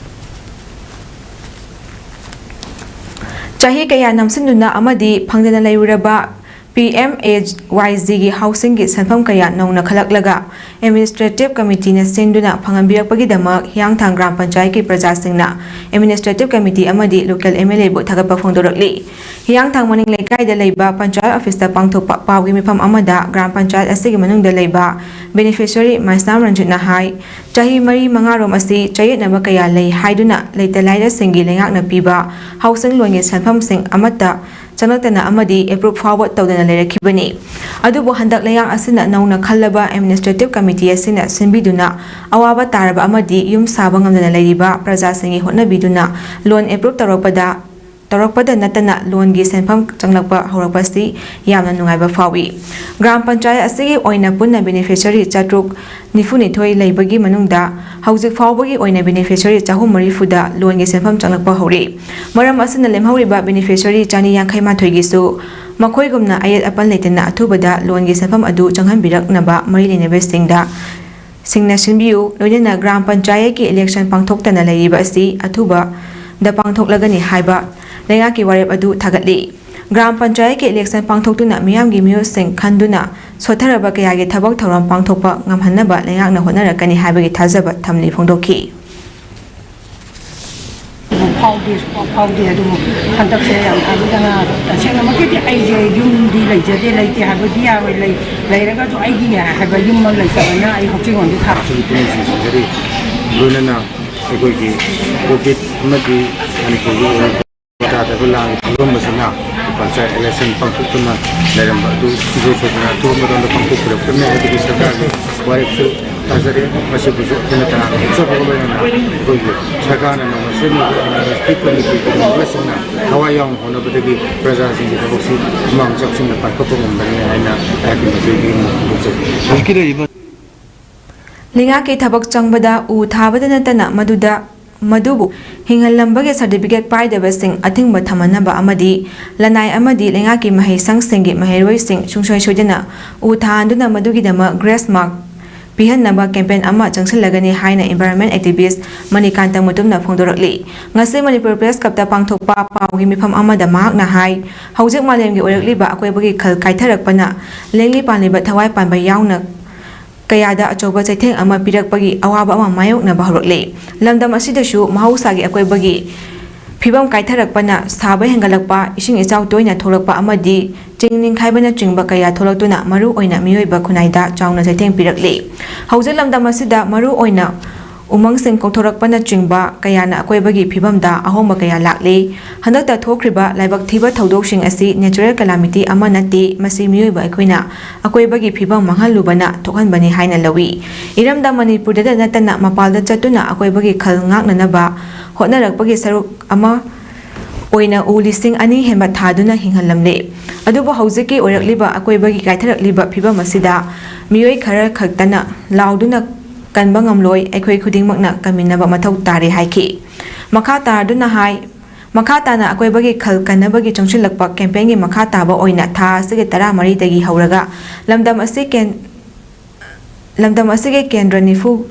ꯆꯍꯤ ꯀꯌꯥ ꯅꯝꯁꯤꯟꯗꯨꯅ ꯑꯃꯗꯤ ꯐꯪꯗꯅ ꯂꯩꯔꯨꯔꯕ P M A Y G ꯒꯤ housing ꯒꯤ ꯁꯦꯟꯐꯝ ꯀꯌꯥ ꯅꯧꯅ ꯈꯜꯂꯛꯂꯒ Administrative Committee ꯅ ꯁꯤꯟꯗꯨꯅ ꯐꯪꯍꯟꯕꯤꯔꯛꯄꯒꯤꯗꯃꯛ ꯍꯤꯌꯥꯡꯊꯥꯡ ꯒ꯭ꯔꯥꯝ ꯄꯟꯆꯥꯌꯠꯀꯤ ꯄ꯭ꯔꯖꯥꯁꯤꯡꯅ Administrative Committee ꯑꯃꯗꯤ local M L A ꯕꯨ ꯊꯥꯒꯠꯄ ꯐꯣꯡꯗꯣꯔꯛꯂꯤ꯫ ꯍꯤꯌꯥꯡꯊꯥꯡ ꯃꯅꯤꯡ ꯂꯩꯀꯥꯏꯗ ꯂꯩꯕ ꯄꯟꯆꯥꯌꯠ office ꯇ ꯄꯥꯡꯊꯣꯛꯄ ꯄꯥꯎꯒꯤ ꯃꯤꯐꯝ ꯑꯃꯗ ꯒ꯭ꯔꯥꯝ ꯄꯟꯆꯥꯌꯠ ꯑꯁꯤꯒꯤ ꯃꯅꯨꯡꯗ ꯂꯩꯕ beneficiary ꯃꯥꯏꯁꯅꯥꯝ ꯔꯟꯖꯤꯠꯅ ꯍꯥꯏ, ꯆꯍꯤ ꯃꯔꯤ ꯃꯉꯥꯔꯣꯝ ꯑꯁꯤ ꯆꯌꯦꯠꯅꯕ ꯀꯌꯥ ꯂꯩ ꯍꯥꯏꯗꯨꯅ ꯂꯩꯇ ꯂꯥꯏꯔꯁꯤꯡꯒꯤ ꯂꯩꯉꯥꯛꯅ ꯄꯤꯕ housing loan ꯒꯤ ꯁꯦꯟꯐꯝꯁꯤꯡ ꯑꯃꯠꯇ ꯆꯪꯂꯛꯇꯅ ꯑꯃꯗꯤ approve ꯐꯥꯎꯕ ꯇꯧꯗꯅ ꯂꯩꯔꯛꯈꯤꯕꯅꯤ꯫ ꯑꯗꯨꯕꯨ ꯍꯟꯗꯛ ꯂꯩꯉꯥꯛ ꯑꯁꯤꯅ ꯅꯧꯅ ꯈꯜꯂꯕ Administrative Committee ꯑꯁꯤꯅ ꯁꯤꯟꯕꯤꯗꯨꯅ ꯑꯋꯥꯕ ꯇꯥꯔꯕ ꯑꯃꯗꯤ ꯌꯨꯝ ꯁꯥꯕ ꯉꯝꯗꯅ ꯂꯩꯔꯤꯕ ꯄ꯭ꯔꯖꯥꯁꯤꯡꯒꯤ ꯍꯣꯠꯅꯕꯤꯗꯨꯅ loan approve ꯇꯧꯔꯛꯄꯗ, ꯇꯧꯔꯛꯄꯗ ꯅꯠꯇꯅ loan ꯒꯤ ꯁꯦꯟꯐꯝ ꯆꯪꯂꯛꯄ ꯍꯧꯔꯛꯄꯁꯤ ꯌꯥꯝꯅ ꯅꯨꯡꯉꯥꯏꯕ ꯐꯥꯎꯏ꯫ ꯒ꯭ꯔꯥꯝ ꯄꯟꯆꯥꯌꯠ ꯑꯁꯤꯒꯤ ꯑꯣꯏꯅ ꯄꯨꯟꯅ beneficiary ꯆꯥꯇ꯭ꯔꯨꯛ ꯅꯤꯐꯨꯅꯤꯊꯣꯏ ꯂꯩꯕꯒꯤ ꯃꯅꯨꯡꯗ ꯍꯧꯖꯤꯛ ꯐꯥꯎꯕꯒꯤ ꯑꯣꯏꯅ beneficiary ꯆꯍꯨꯝ ꯃꯔꯤꯐꯨꯗ loan ꯒꯤ ꯁꯦꯟꯐꯝ ꯆꯪꯂꯛꯄ ꯍꯧꯔꯦ꯫ ꯃꯔꯝ ꯑꯁꯤꯅ ꯂꯦꯝꯍꯧꯔꯤꯕ beneficiary ꯆꯅꯤ ꯌꯥꯡꯈꯩ ꯃꯥꯊꯣꯏꯒꯤꯁꯨ ꯃꯈꯣꯏꯒꯨꯝꯅ ꯑꯌꯦꯠ ꯑꯄꯟ ꯂꯩꯇꯅ ꯑꯊꯨꯕꯗ loan ꯒꯤ ꯁꯦꯟꯐꯝ ꯑꯗꯨ ꯆꯪꯍꯟꯕꯤꯔꯛꯅꯕ ꯃꯔꯤ ꯂꯩꯅꯕꯁꯤꯡꯗ ꯁꯤꯡꯅ ꯁꯤꯟꯕꯤꯌꯨ꯫ ꯂꯣꯏꯅꯅ ꯒ꯭ꯔꯥꯝ ꯄꯟꯆꯥꯌꯠꯀꯤ election ꯄꯥꯡꯊꯣꯛꯇꯅ ꯂꯩꯔꯤꯕ ꯑꯁꯤ ꯑꯊꯨꯕꯗ ꯄꯥꯡꯊꯣꯛꯂꯒꯅꯤ ꯍꯥꯏꯕ ꯂꯩꯉꯥꯛꯀꯤ ꯋꯥꯔꯦꯞ ꯑꯗꯨ ꯊꯥꯒꯠꯂꯤ꯫ ꯒ꯭ꯔꯥꯝ ꯄꯟꯆꯥꯌꯠꯀꯤ election ꯄꯥꯡꯊꯣꯛꯇꯨꯅ ꯃꯤꯌꯥꯝꯒꯤ ꯃꯤꯍꯨꯠꯁꯤꯡ ꯈꯟꯗꯨꯅ ꯁꯣꯠꯊꯔꯕ ꯀꯌꯥꯒꯤ ꯊꯕꯛ ꯊꯧꯔꯝ ꯄꯥꯡꯊꯣꯛꯄ ꯉꯝꯍꯟꯅꯕ ꯂꯩꯉꯥꯛꯅ ꯍꯣꯠꯅꯔꯛꯀꯅꯤ ꯍꯥꯏꯕꯒꯤ ꯊꯥꯖꯕ ꯊꯝꯂꯤ ꯐꯣꯡꯗꯣꯛꯈꯤ꯫ ꯐꯥꯎꯗꯦ, ꯁꯨꯡꯐꯥꯎ ꯐꯥꯎꯗꯦ꯫ ꯑꯗꯨꯕꯨ ꯍꯟꯗꯛꯁꯦ ꯌꯥꯝ ꯊꯥꯖꯗꯅ, ꯇꯁꯦꯡꯅꯃꯛꯀꯤꯗꯤ ꯑꯩꯁꯦ ꯌꯨꯝꯗꯤ ꯂꯩꯖꯗꯦ, ꯂꯩꯇꯦ ꯍꯥꯏꯕꯗꯤ ꯌꯥꯔꯣꯏ꯫ ꯂꯩ-, ꯂꯩꯔꯒꯁꯨ ꯑꯩꯒꯤꯅꯦ ꯍꯥꯏꯕ ꯌꯨꯝ ꯑꯃ ꯂꯩꯇꯕꯅ ꯑꯩ ꯍꯧꯖꯤꯛ ꯍꯧꯖꯤꯛ ꯊꯥ ꯁꯤꯒꯤ ꯄꯨꯛꯅꯤꯡ ꯆꯤꯡꯁꯤꯟꯖꯔꯤ꯫ ꯂꯣꯏꯅꯅ ꯑꯩꯈꯣꯏꯒꯤ COVID ꯑꯃꯗꯤ ꯃꯅꯤꯄꯨꯔꯒꯤ ꯑꯣꯏꯔꯤꯕ ꯇꯥꯗꯕ ꯂꯥꯟꯒꯤ ꯐꯤꯕꯝ ꯑꯁꯤꯅ ꯄꯟꯆꯥꯌꯠ election ꯄꯥꯡꯊꯣꯛꯇꯨꯅ ꯂꯩꯔꯝꯕ ꯑꯗꯨ ꯏꯁꯣꯔ ꯁꯣꯏꯗꯅ ꯑꯊꯨꯕ ꯃꯇꯝꯗ ꯄꯥꯡꯊꯣꯛꯄꯤꯔꯛꯀꯅꯤ ꯍꯥꯏꯕꯒꯤ ꯁꯔꯀꯥꯔꯒꯤ ꯋꯥꯔꯦꯞꯁꯨ ꯇꯥꯖꯔꯦ꯫ ꯃꯁꯤꯕꯨꯁꯨ ꯑꯩꯈꯣꯏꯅ ꯇꯔꯥꯝꯅ ꯑꯣꯛꯆꯕꯒ ꯂꯣꯏꯅꯅ ꯑꯩꯈꯣꯏꯒꯤ ꯁꯔꯀꯥꯔꯅ ꯅꯧꯅ ꯁꯦꯝꯂꯤꯕ ꯏꯟꯗꯁꯇ꯭ꯔꯤ ꯀꯃꯤꯇꯤ ꯄꯨꯝꯅꯃꯛꯁꯤꯡꯅ ꯊꯋꯥꯏ ꯌꯥꯎꯅ ꯍꯣꯠꯅꯕꯗꯒꯤ ꯄ꯭ꯔꯖꯥꯁꯤꯡꯒꯤ ꯊꯕꯛꯁꯤ ꯍꯨꯃꯥꯡ ꯆꯥꯎꯁꯤꯟꯅ ꯄꯥꯡꯊꯣꯛꯄ ꯉꯝꯒꯅꯤ ꯍꯥꯏꯅ ꯑꯩꯍꯥꯛꯀꯤ ꯃꯥꯏꯀꯩꯗꯒꯤ ꯃꯣꯠ ꯐꯣꯡꯗꯣꯛꯆꯔꯤ꯫ ꯍꯧꯖꯤꯛꯀꯤ ꯂꯩꯔꯤꯕ ꯂꯩꯉꯥꯛꯀꯤ ꯊꯕꯛ ꯆꯪꯕꯗ ꯎ ꯊꯥꯕꯗ ꯅꯠꯇꯅ ꯃꯗꯨꯗ ꯃꯗꯨꯕꯨ ꯍꯤꯡꯍꯜꯂꯝꯕꯒꯤ ꯁꯥꯔꯇꯤꯐꯤꯀꯦꯠ ꯄꯥꯏꯗꯕꯁꯤꯡ ꯑꯊꯤꯡꯕ ꯊꯝꯍꯟꯅꯕ ꯑꯃꯗꯤ ꯂꯅꯥꯏ ꯑꯃꯗꯤ ꯂꯩꯉꯥꯛꯀꯤ ꯃꯍꯩꯁꯪꯁꯤꯡꯒꯤ ꯃꯍꯩꯔꯣꯏꯁꯤꯡ ꯁꯨꯡꯁꯣꯏ ꯁꯣꯏꯗꯅ ꯎ ꯊꯥꯍꯟꯗꯨꯅ ꯃꯗꯨꯒꯤꯗꯃꯛ ꯒ꯭ꯔꯦꯁ ꯃꯥꯔꯛ ꯄꯤꯍꯟꯅꯕ ꯀꯦꯝꯄꯦꯟ ꯑꯃ ꯆꯪꯁꯤꯜꯂꯒꯅꯤ ꯍꯥꯏꯅ ꯏꯟꯚꯥꯏꯔꯣꯟꯃꯦꯟ ꯑꯦꯛꯇꯤꯚꯤꯁ꯭ꯠ ꯃꯅꯤꯀꯥꯟꯇ ꯃꯨꯇꯨꯝꯅ ꯐꯣꯡꯗꯣꯔꯛꯂꯤ꯫ ꯉꯁꯤ ꯃꯅꯤꯄꯨꯔ ꯄ꯭ꯔꯦꯁ ꯀ꯭ꯂꯕꯇ ꯄꯥꯡꯊꯣꯛꯄ ꯄꯥꯎꯒꯤ ꯃꯤꯐꯝ ꯑꯃꯗ ꯃꯍꯥꯛꯅ ꯍꯥꯏ, ꯍꯧꯖꯤꯛ ꯃꯥꯂꯦꯝꯒꯤ ꯑꯣꯏꯔꯛꯂꯤꯕ ꯑꯀꯣꯏꯕꯒꯤ ꯈꯜ ꯀꯥꯏꯊꯔꯛꯄꯅ ꯂꯦꯡꯂꯤ ꯄꯥꯟꯂꯤꯕ ꯊꯋꯥꯏ ꯄꯥꯟꯕ ꯌꯥꯎꯅ ꯀꯌꯥꯗ ꯑꯆꯧꯕ ꯆꯩꯊꯦꯡ ꯑꯃ ꯄꯤꯔꯛꯄꯒꯤ ꯑꯋꯥꯕ ꯑꯃ ꯃꯥꯌꯣꯛꯅꯕ ꯍꯧꯔꯛꯂꯦ꯫ ꯂꯝꯗꯝ ꯑꯁꯤꯗꯁꯨ ꯃꯍꯧꯁꯥꯒꯤ ꯑꯀꯣꯏꯕꯒꯤ ꯐꯤꯕꯝ ꯀꯥꯏꯊꯔꯛꯄꯅ ꯁꯥꯕ ꯍꯦꯟꯒꯠꯂꯛꯄ, ꯏꯁꯤꯡ ꯏꯆꯥꯎ ꯇꯣꯏꯅ ꯊꯣꯛꯂꯛꯄ ꯑꯃꯗꯤ ꯆꯤꯡ ꯅꯤꯡꯈꯥꯏꯕꯅꯆꯤꯡꯕ ꯀꯌꯥ ꯊꯣꯛꯂꯛꯇꯨꯅ ꯃꯔꯨ ꯑꯣꯏꯅ ꯃꯤꯑꯣꯏꯕ ꯈꯨꯟꯅꯥꯏꯗ ꯆꯥꯎꯅ ꯆꯩꯊꯦꯡ ꯄꯤꯔꯛꯂꯤ꯫ ꯍꯧꯖꯤꯛ ꯂꯝꯗꯝ ꯑꯁꯤꯗ ꯃꯔꯨ ꯑꯣꯏꯅ ꯎꯃꯪꯁꯤꯡ ꯀꯣꯛꯊꯣꯔꯛꯄꯅꯆꯤꯡꯕ ꯀꯌꯥꯅ ꯑꯀꯣꯏꯕꯒꯤ ꯐꯤꯕꯝꯗ ꯑꯍꯣꯡꯕ ꯀꯌꯥ ꯂꯥꯛꯂꯤ꯫ ꯍꯟꯗꯛꯇ ꯊꯣꯛꯈ꯭ꯔꯤꯕ ꯂꯥꯏꯕꯛ ꯊꯤꯕ ꯊꯧꯗꯣꯛꯁꯤꯡ ꯑꯁꯤ natural calamity ꯑꯃ ꯅꯠꯇꯦ, ꯃꯁꯤ ꯃꯤꯑꯣꯏꯕ ꯑꯩꯈꯣꯏꯅ ꯑꯀꯣꯏꯕꯒꯤ ꯐꯤꯕꯝ ꯃꯥꯡꯍꯜꯂꯨꯕꯅ ꯊꯣꯛꯍꯟꯕꯅꯤ ꯍꯥꯏꯅ ꯂꯧꯏ꯫ ꯏꯔꯝꯗꯝ ꯃꯅꯤꯄꯨꯔꯗ ꯅꯠꯇꯅ ꯃꯄꯥꯟꯗ ꯆꯠꯇꯨꯅ ꯑꯀꯣꯏꯕꯒꯤ ꯈꯜ ꯉꯥꯛꯅꯅꯕ ꯍꯣꯠꯅꯔꯛꯄꯒꯤ ꯁꯔꯨꯛ ꯑꯃ ꯑꯣꯏꯅ ꯎ ꯂꯤꯁꯤꯡ ꯑꯅꯤ ꯍꯦꯟꯕ ꯊꯥꯗꯨꯅ ꯍꯤꯡꯍꯜꯂꯝꯂꯦ꯫ ꯑꯗꯨꯕꯨ ꯍꯧꯖꯤꯛꯀꯤ ꯑꯣꯏꯔꯛꯂꯤꯕ ꯑꯀꯣꯏꯕꯒꯤ ꯀꯥꯏꯊꯔꯛꯂꯤꯕ ꯐꯤꯕꯝ ꯑꯁꯤꯗ ꯃꯤꯑꯣꯏ ꯈꯔ ꯈꯛꯇꯅ ꯂꯥꯎꯗꯨꯅ ꯀꯟꯕ ꯉꯝꯂꯣꯏ, ꯑꯩꯈꯣꯏ ꯈꯨꯗꯤꯡꯃꯛꯅ ꯀꯟꯃꯤꯟꯅꯕ ꯃꯊꯧ ꯇꯥꯔꯦ ꯍꯥꯏꯈꯤ꯫ ꯃꯈꯥ ꯇꯥꯗꯨꯅ ꯍꯥꯏ, ꯃꯈꯥ ꯇꯥꯅ ꯑꯀꯣꯏꯕꯒꯤ ꯈꯜ ꯀꯟꯅꯕꯒꯤ ꯆꯪꯁꯤꯜꯂꯛꯄ ꯀꯦꯝꯄꯦꯟꯒꯤ ꯃꯈꯥ ꯇꯥꯕ ꯑꯣꯏꯅ ꯊꯥ ꯑꯁꯤꯒꯤ ꯇꯔꯥꯃꯔꯤꯗꯒꯤ ꯍꯧꯔꯒ ꯂꯝꯗꯝ ꯑꯁꯤ ꯀꯦꯟ-, ꯂꯝꯗꯝ ꯑꯁꯤꯒꯤ ꯀꯦꯟꯗ꯭ꯔ ꯅꯤꯐꯨ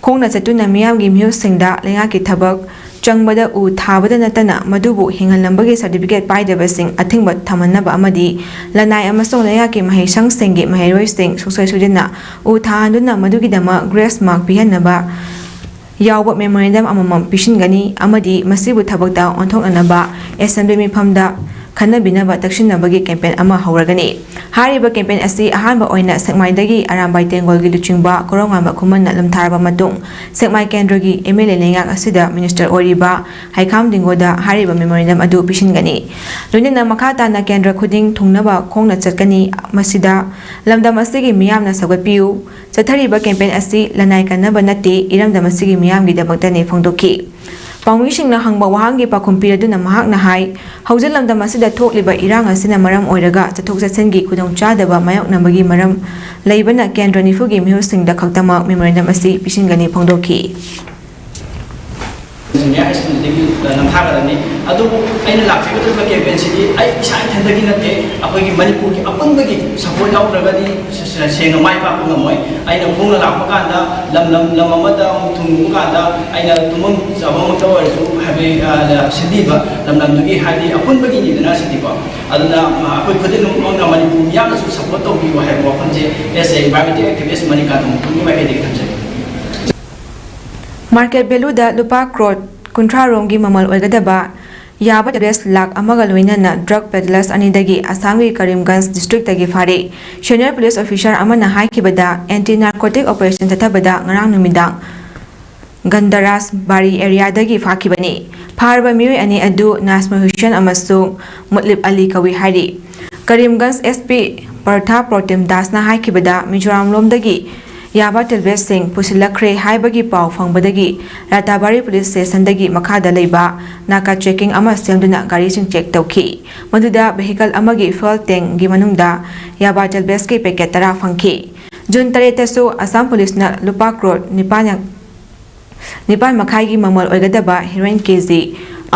ꯈꯣꯡꯅ ꯆꯠꯇꯨꯅ ꯃꯤꯌꯥꯝꯒꯤ ꯃꯤꯑꯣꯏꯁꯤꯡꯗ ꯂꯩꯉꯥꯛꯀꯤ ꯊꯕꯛ ꯆꯪꯕꯗ ꯎ ꯊꯥꯕꯗ ꯅꯠꯇꯅ ꯃꯗꯨꯕꯨ ꯍꯤꯡꯍꯜꯂꯝꯕꯒꯤ ꯁꯥꯔꯇꯤꯐꯤꯀꯦꯠ ꯄꯥꯏꯗꯕꯁꯤꯡ ꯑꯊꯤꯡꯕ ꯊꯝꯍꯟꯅꯕ ꯑꯃꯗꯤ ꯂꯅꯥꯏ ꯑꯃꯁꯨꯡ ꯂꯩꯉꯥꯛꯀꯤ ꯃꯍꯩꯁꯪꯁꯤꯡꯒꯤ ꯃꯍꯩꯔꯣꯏꯁꯤꯡ ꯁꯨꯡꯁꯣꯏ ꯁꯣꯏꯗꯅ ꯎ ꯊꯥꯍꯟꯗꯨꯅ ꯃꯗꯨꯒꯤꯗꯃꯛ ꯒ꯭ꯔꯦꯁ ꯃꯥꯔꯛ ꯄꯤꯍꯟꯅꯕ ꯌꯥꯎꯕ ꯃꯦꯃꯣꯔꯦꯟꯗꯝ ꯑꯃꯃꯝ ꯄꯤꯁꯤꯟꯒꯅꯤ ꯑꯃꯗꯤ ꯃꯁꯤꯕꯨ ꯊꯕꯛꯇ ꯑꯣꯟꯊꯣꯛꯅꯅꯕ ꯑꯦꯁꯦꯝꯕ꯭ꯂꯤ ꯃꯤꯐꯝꯗ ꯈꯟꯅꯕꯤꯅꯕ ꯇꯛꯁꯤꯟꯅꯕꯒꯤ ꯀꯦꯝꯄꯦꯟ ꯑꯃ ꯍꯧꯔꯒꯅꯤ꯫ ꯍꯥꯏꯔꯤꯕ ꯀꯦꯝꯄꯦꯟ ꯑꯁꯤ ꯑꯍꯥꯟꯕ ꯑꯣꯏꯅ ꯁꯦꯛꯃꯥꯏꯗꯒꯤ ꯑꯔꯥꯝꯕꯥꯏ ꯇꯦꯡꯒꯣꯜꯒꯤ ꯂꯨꯆꯤꯡꯕ ꯀꯣꯔꯧꯉꯥꯟꯕ ꯈꯨꯃꯟꯅ ꯂꯨꯝꯊꯥꯔꯕ ꯃꯇꯨꯡ ꯁꯦꯛꯃꯥꯏ ꯀꯦꯟꯗ꯭ꯔꯒꯤ ꯑꯦꯝ ꯑꯦꯜ ꯑꯦ ꯂꯩꯉꯥꯛ ꯑꯁꯤꯗ ꯃꯤꯅꯤꯁꯇꯔ ꯑꯣꯏꯔꯤꯕ ꯍꯩꯈꯥꯝ ꯗꯤꯡꯒꯣꯗ ꯍꯥꯏꯔꯤꯕ ꯃꯦꯃꯣꯔꯦꯟꯗꯝ ꯑꯗꯨ ꯄꯤꯁꯤꯟꯒꯅꯤ꯫ ꯂꯣꯏꯅꯅ ꯃꯈꯥ ꯇꯥꯅ ꯀꯦꯟꯗ꯭ꯔ ꯈꯨꯗꯤꯡ ꯊꯨꯡꯅꯕ ꯈꯣꯡꯅ ꯆꯠꯀꯅꯤ꯫ ꯃꯁꯤꯗ ꯂꯝꯗꯝ ꯑꯁꯤꯒꯤ ꯃꯤꯌꯥꯝꯅ ꯁꯧꯒꯠꯄꯤꯌꯨ꯫ ꯆꯠꯊꯔꯤꯕ ꯀꯦꯝꯄꯦꯟ ꯑꯁꯤ ꯂꯅꯥꯏ ꯀꯟꯅꯕ ꯅꯠꯇꯦ, ꯏꯔꯝꯗꯝ ꯑꯁꯤꯒꯤ ꯃꯤꯌꯥꯝꯒꯤꯗꯃꯛꯇꯅꯤ ꯐꯣꯡꯗꯣꯛꯈꯤ꯫ ꯄꯥꯎꯃꯤꯁꯤꯡꯅ ꯍꯪꯕ ꯋꯥꯍꯪꯒꯤ ꯄꯥꯎꯈꯨꯝ ꯄꯤꯔꯗꯨꯅ ꯃꯍꯥꯛꯅ ꯍꯥꯏ, ꯍꯧꯖꯤꯛ ꯂꯝꯗꯝ ꯑꯁꯤꯗ ꯊꯣꯛꯂꯤꯕ ꯏꯔꯥꯡ ꯑꯁꯤꯅ ꯃꯔꯝ ꯑꯣꯏꯔꯒ ꯆꯠꯊꯣꯛ ꯆꯠꯁꯤꯟꯒꯤ ꯈꯨꯗꯣꯡꯆꯥꯗꯕ ꯃꯥꯌꯣꯛꯅꯕꯒꯤ ꯃꯔꯝ ꯂꯩꯕꯅ ꯀꯦꯟꯗ꯭ꯔ ꯅꯤꯐꯨꯒꯤ ꯃꯤꯍꯨꯠꯁꯤꯡꯗ ꯈꯛꯇꯃꯛ ꯃꯦꯃꯣꯔꯦꯟꯗꯝ ꯑꯁꯤ ꯄꯤꯁꯤꯟꯒꯅꯤ ꯐꯣꯡꯗꯣꯛꯈꯤ꯫ ꯖꯨꯅꯤꯌꯔ ꯍꯥꯏ ꯁ꯭ꯀꯨꯜꯗꯒꯤ ꯅꯝꯊꯥꯒꯗꯕꯅꯤ꯫ ꯑꯗꯨꯕꯨ ꯑꯩꯅ ꯂꯥꯛꯆꯒꯗꯧꯔꯤꯕ ꯀꯦꯝꯄꯦꯟꯁꯤꯗꯤ ꯑꯩ ꯏꯁꯥ ꯏꯊꯟꯗꯒꯤ ꯅꯠꯇꯦ, ꯑꯩꯈꯣꯏꯒꯤ ꯃꯅꯤꯄꯨꯔꯒꯤ ꯑꯄꯨꯟꯕꯒꯤ ꯁꯄꯣꯔꯠ ꯌꯥꯎꯗ꯭ꯔꯒꯗꯤ ꯁꯦꯡꯅ ꯃꯥꯏ ꯄꯥꯛꯄ ꯉꯝꯃꯣꯏ꯫ ꯑꯩꯅ ꯈꯣꯡꯅ ꯂꯥꯛꯄ ꯀꯥꯟꯗ ꯂꯝ ꯂꯝ ꯂꯝ ꯑꯃꯗ ꯑꯃꯨꯛ ꯊꯨꯡꯉꯨꯕ ꯀꯥꯟꯗ ꯑꯩꯅ ꯇꯨꯝꯐꯝ ꯆꯥꯐꯝꯃꯛꯇ ꯑꯣꯏꯔꯁꯨ ꯍꯥꯏꯕꯗꯤ ꯁꯤꯜꯂꯤꯕ ꯂꯝ ꯂꯝꯗꯨꯒꯤ ꯍꯥꯏꯗꯤ ꯑꯄꯨꯟꯕꯒꯤꯅꯤꯗꯅ ꯁꯤꯗꯤꯀꯣ꯫ ꯑꯗꯨꯅ ꯑꯩꯈꯣꯏ ꯈꯨꯗꯤꯡꯃꯛꯅ ꯃꯅꯤꯄꯨꯔ ꯃꯤꯌꯥꯝꯅꯁꯨ ꯁꯄꯣꯔꯠ ꯇꯧꯕꯤꯌꯨ ꯍꯥꯏꯕ ꯋꯥꯐꯝꯁꯦ as a environmental activist Manikanta ꯃꯨꯇꯨꯝꯒꯤ ꯃꯥꯏꯀꯩꯗꯒꯤ ꯊꯝꯖꯒꯦ꯫ Market value ꯗ ꯂꯨꯄꯥ ꯀ꯭ꯔꯣꯔ ꯀꯨꯟꯊ꯭ꯔꯥ ꯔꯣꯝꯒꯤ ꯃꯃꯜ ꯑꯣꯏꯒꯗꯕ ꯌꯥꯕ ꯇꯦꯕ꯭ꯂꯦꯠꯁ ꯂꯥꯈ ꯑꯃꯒ ꯂꯣꯏꯅꯅ ꯗ꯭ꯔꯒ ꯄꯦꯗꯂꯔꯁ ꯑꯅꯤꯗꯒꯤ ꯑꯁꯥꯝꯒꯤ ꯀꯔꯤꯝꯒꯟꯖ ꯗꯤꯁꯇ꯭ꯔꯤꯛꯇꯒꯤ ꯐꯥꯔꯦ꯫ ꯁꯦꯅꯤꯌꯔ ꯄꯨꯂꯤꯁ ꯑꯣꯐꯤꯁꯥꯔ ꯑꯃꯅ ꯍꯥꯏꯈꯤꯕꯗ, ꯑꯦꯟꯇꯤ ꯅꯥꯔꯀꯣꯇꯤꯛ ꯑꯣꯄꯔꯦꯁꯟ ꯆꯠꯊꯕꯗ ꯉꯔꯥꯡ ꯅꯨꯃꯤꯗꯥꯡ ꯒꯟꯗꯔꯥꯖ ꯕꯥꯔꯤ ꯑꯦꯔꯤꯌꯥꯗꯒꯤ ꯐꯥꯈꯤꯕꯅꯤ꯫ ꯐꯥꯔꯕ ꯃꯤꯑꯣꯏ ꯑꯅꯤ ꯑꯗꯨ ꯅꯥꯖꯃ ꯍꯨꯁꯦꯟ ꯑꯃꯁꯨꯡ ꯃꯨꯠꯂꯤꯕ ꯑꯂꯤ ꯀꯧꯏ ꯍꯥꯏꯔꯤ꯫ ꯀꯔꯤꯝꯒꯟꯖ ꯑꯦꯁ ꯄꯤ ꯄꯔꯊꯥ ꯄ꯭ꯔꯣꯇꯤꯝ ꯗꯥꯁꯅ ꯍꯥꯏꯈꯤꯕꯗ, ꯃꯤꯖꯣꯔꯥꯝ ꯂꯣꯝꯗꯒꯤ ꯌꯥꯕ ꯇꯦꯕ꯭ꯂꯦꯠꯁꯤꯡ ꯄꯨꯁꯤꯜꯂꯛꯈ꯭ꯔꯦ ꯍꯥꯏꯕꯒꯤ ꯄꯥꯎ ꯐꯪꯕꯗꯒꯤ ꯔꯥꯇꯥꯕꯥꯔꯤ ꯄꯨꯂꯤꯁ ꯁ꯭ꯇꯦꯁꯟꯗꯒꯤ ꯃꯈꯥꯗ ꯂꯩꯕ ꯅꯥꯀꯥ ꯆꯦꯀꯤꯡ ꯑꯃ ꯁꯦꯝꯗꯨꯅ ꯒꯥꯔꯤꯁꯤꯡ ꯆꯦꯛ ꯇꯧꯈꯤ꯫ ꯃꯗꯨꯗ ꯚꯦꯍꯤꯀꯜ ꯑꯃꯒꯤ ꯐ꯭ꯌꯨꯑꯦꯜ ꯇꯦꯡꯒꯤ ꯃꯅꯨꯡꯗ ꯌꯥꯕ ꯇꯦꯕ꯭ꯂꯦꯠꯁꯀꯤ ꯄꯦꯀꯦꯠ ꯇꯔꯥ ꯐꯪꯈꯤ꯫ ꯖꯨꯟ ꯇꯔꯦꯠꯇꯁꯨ ꯑꯁꯥꯝ ꯄꯨꯂꯤꯁꯅ ꯂꯨꯄꯥ ꯀ꯭ꯔꯣꯔ ꯅꯤꯄꯥꯟ ꯅꯤꯄꯥꯟ ꯃꯈꯥꯏꯒꯤ ꯃꯃꯜ ꯑꯣꯏꯒꯗꯕ ꯍꯦꯔꯣꯏꯟ ꯀꯦ ꯖꯤ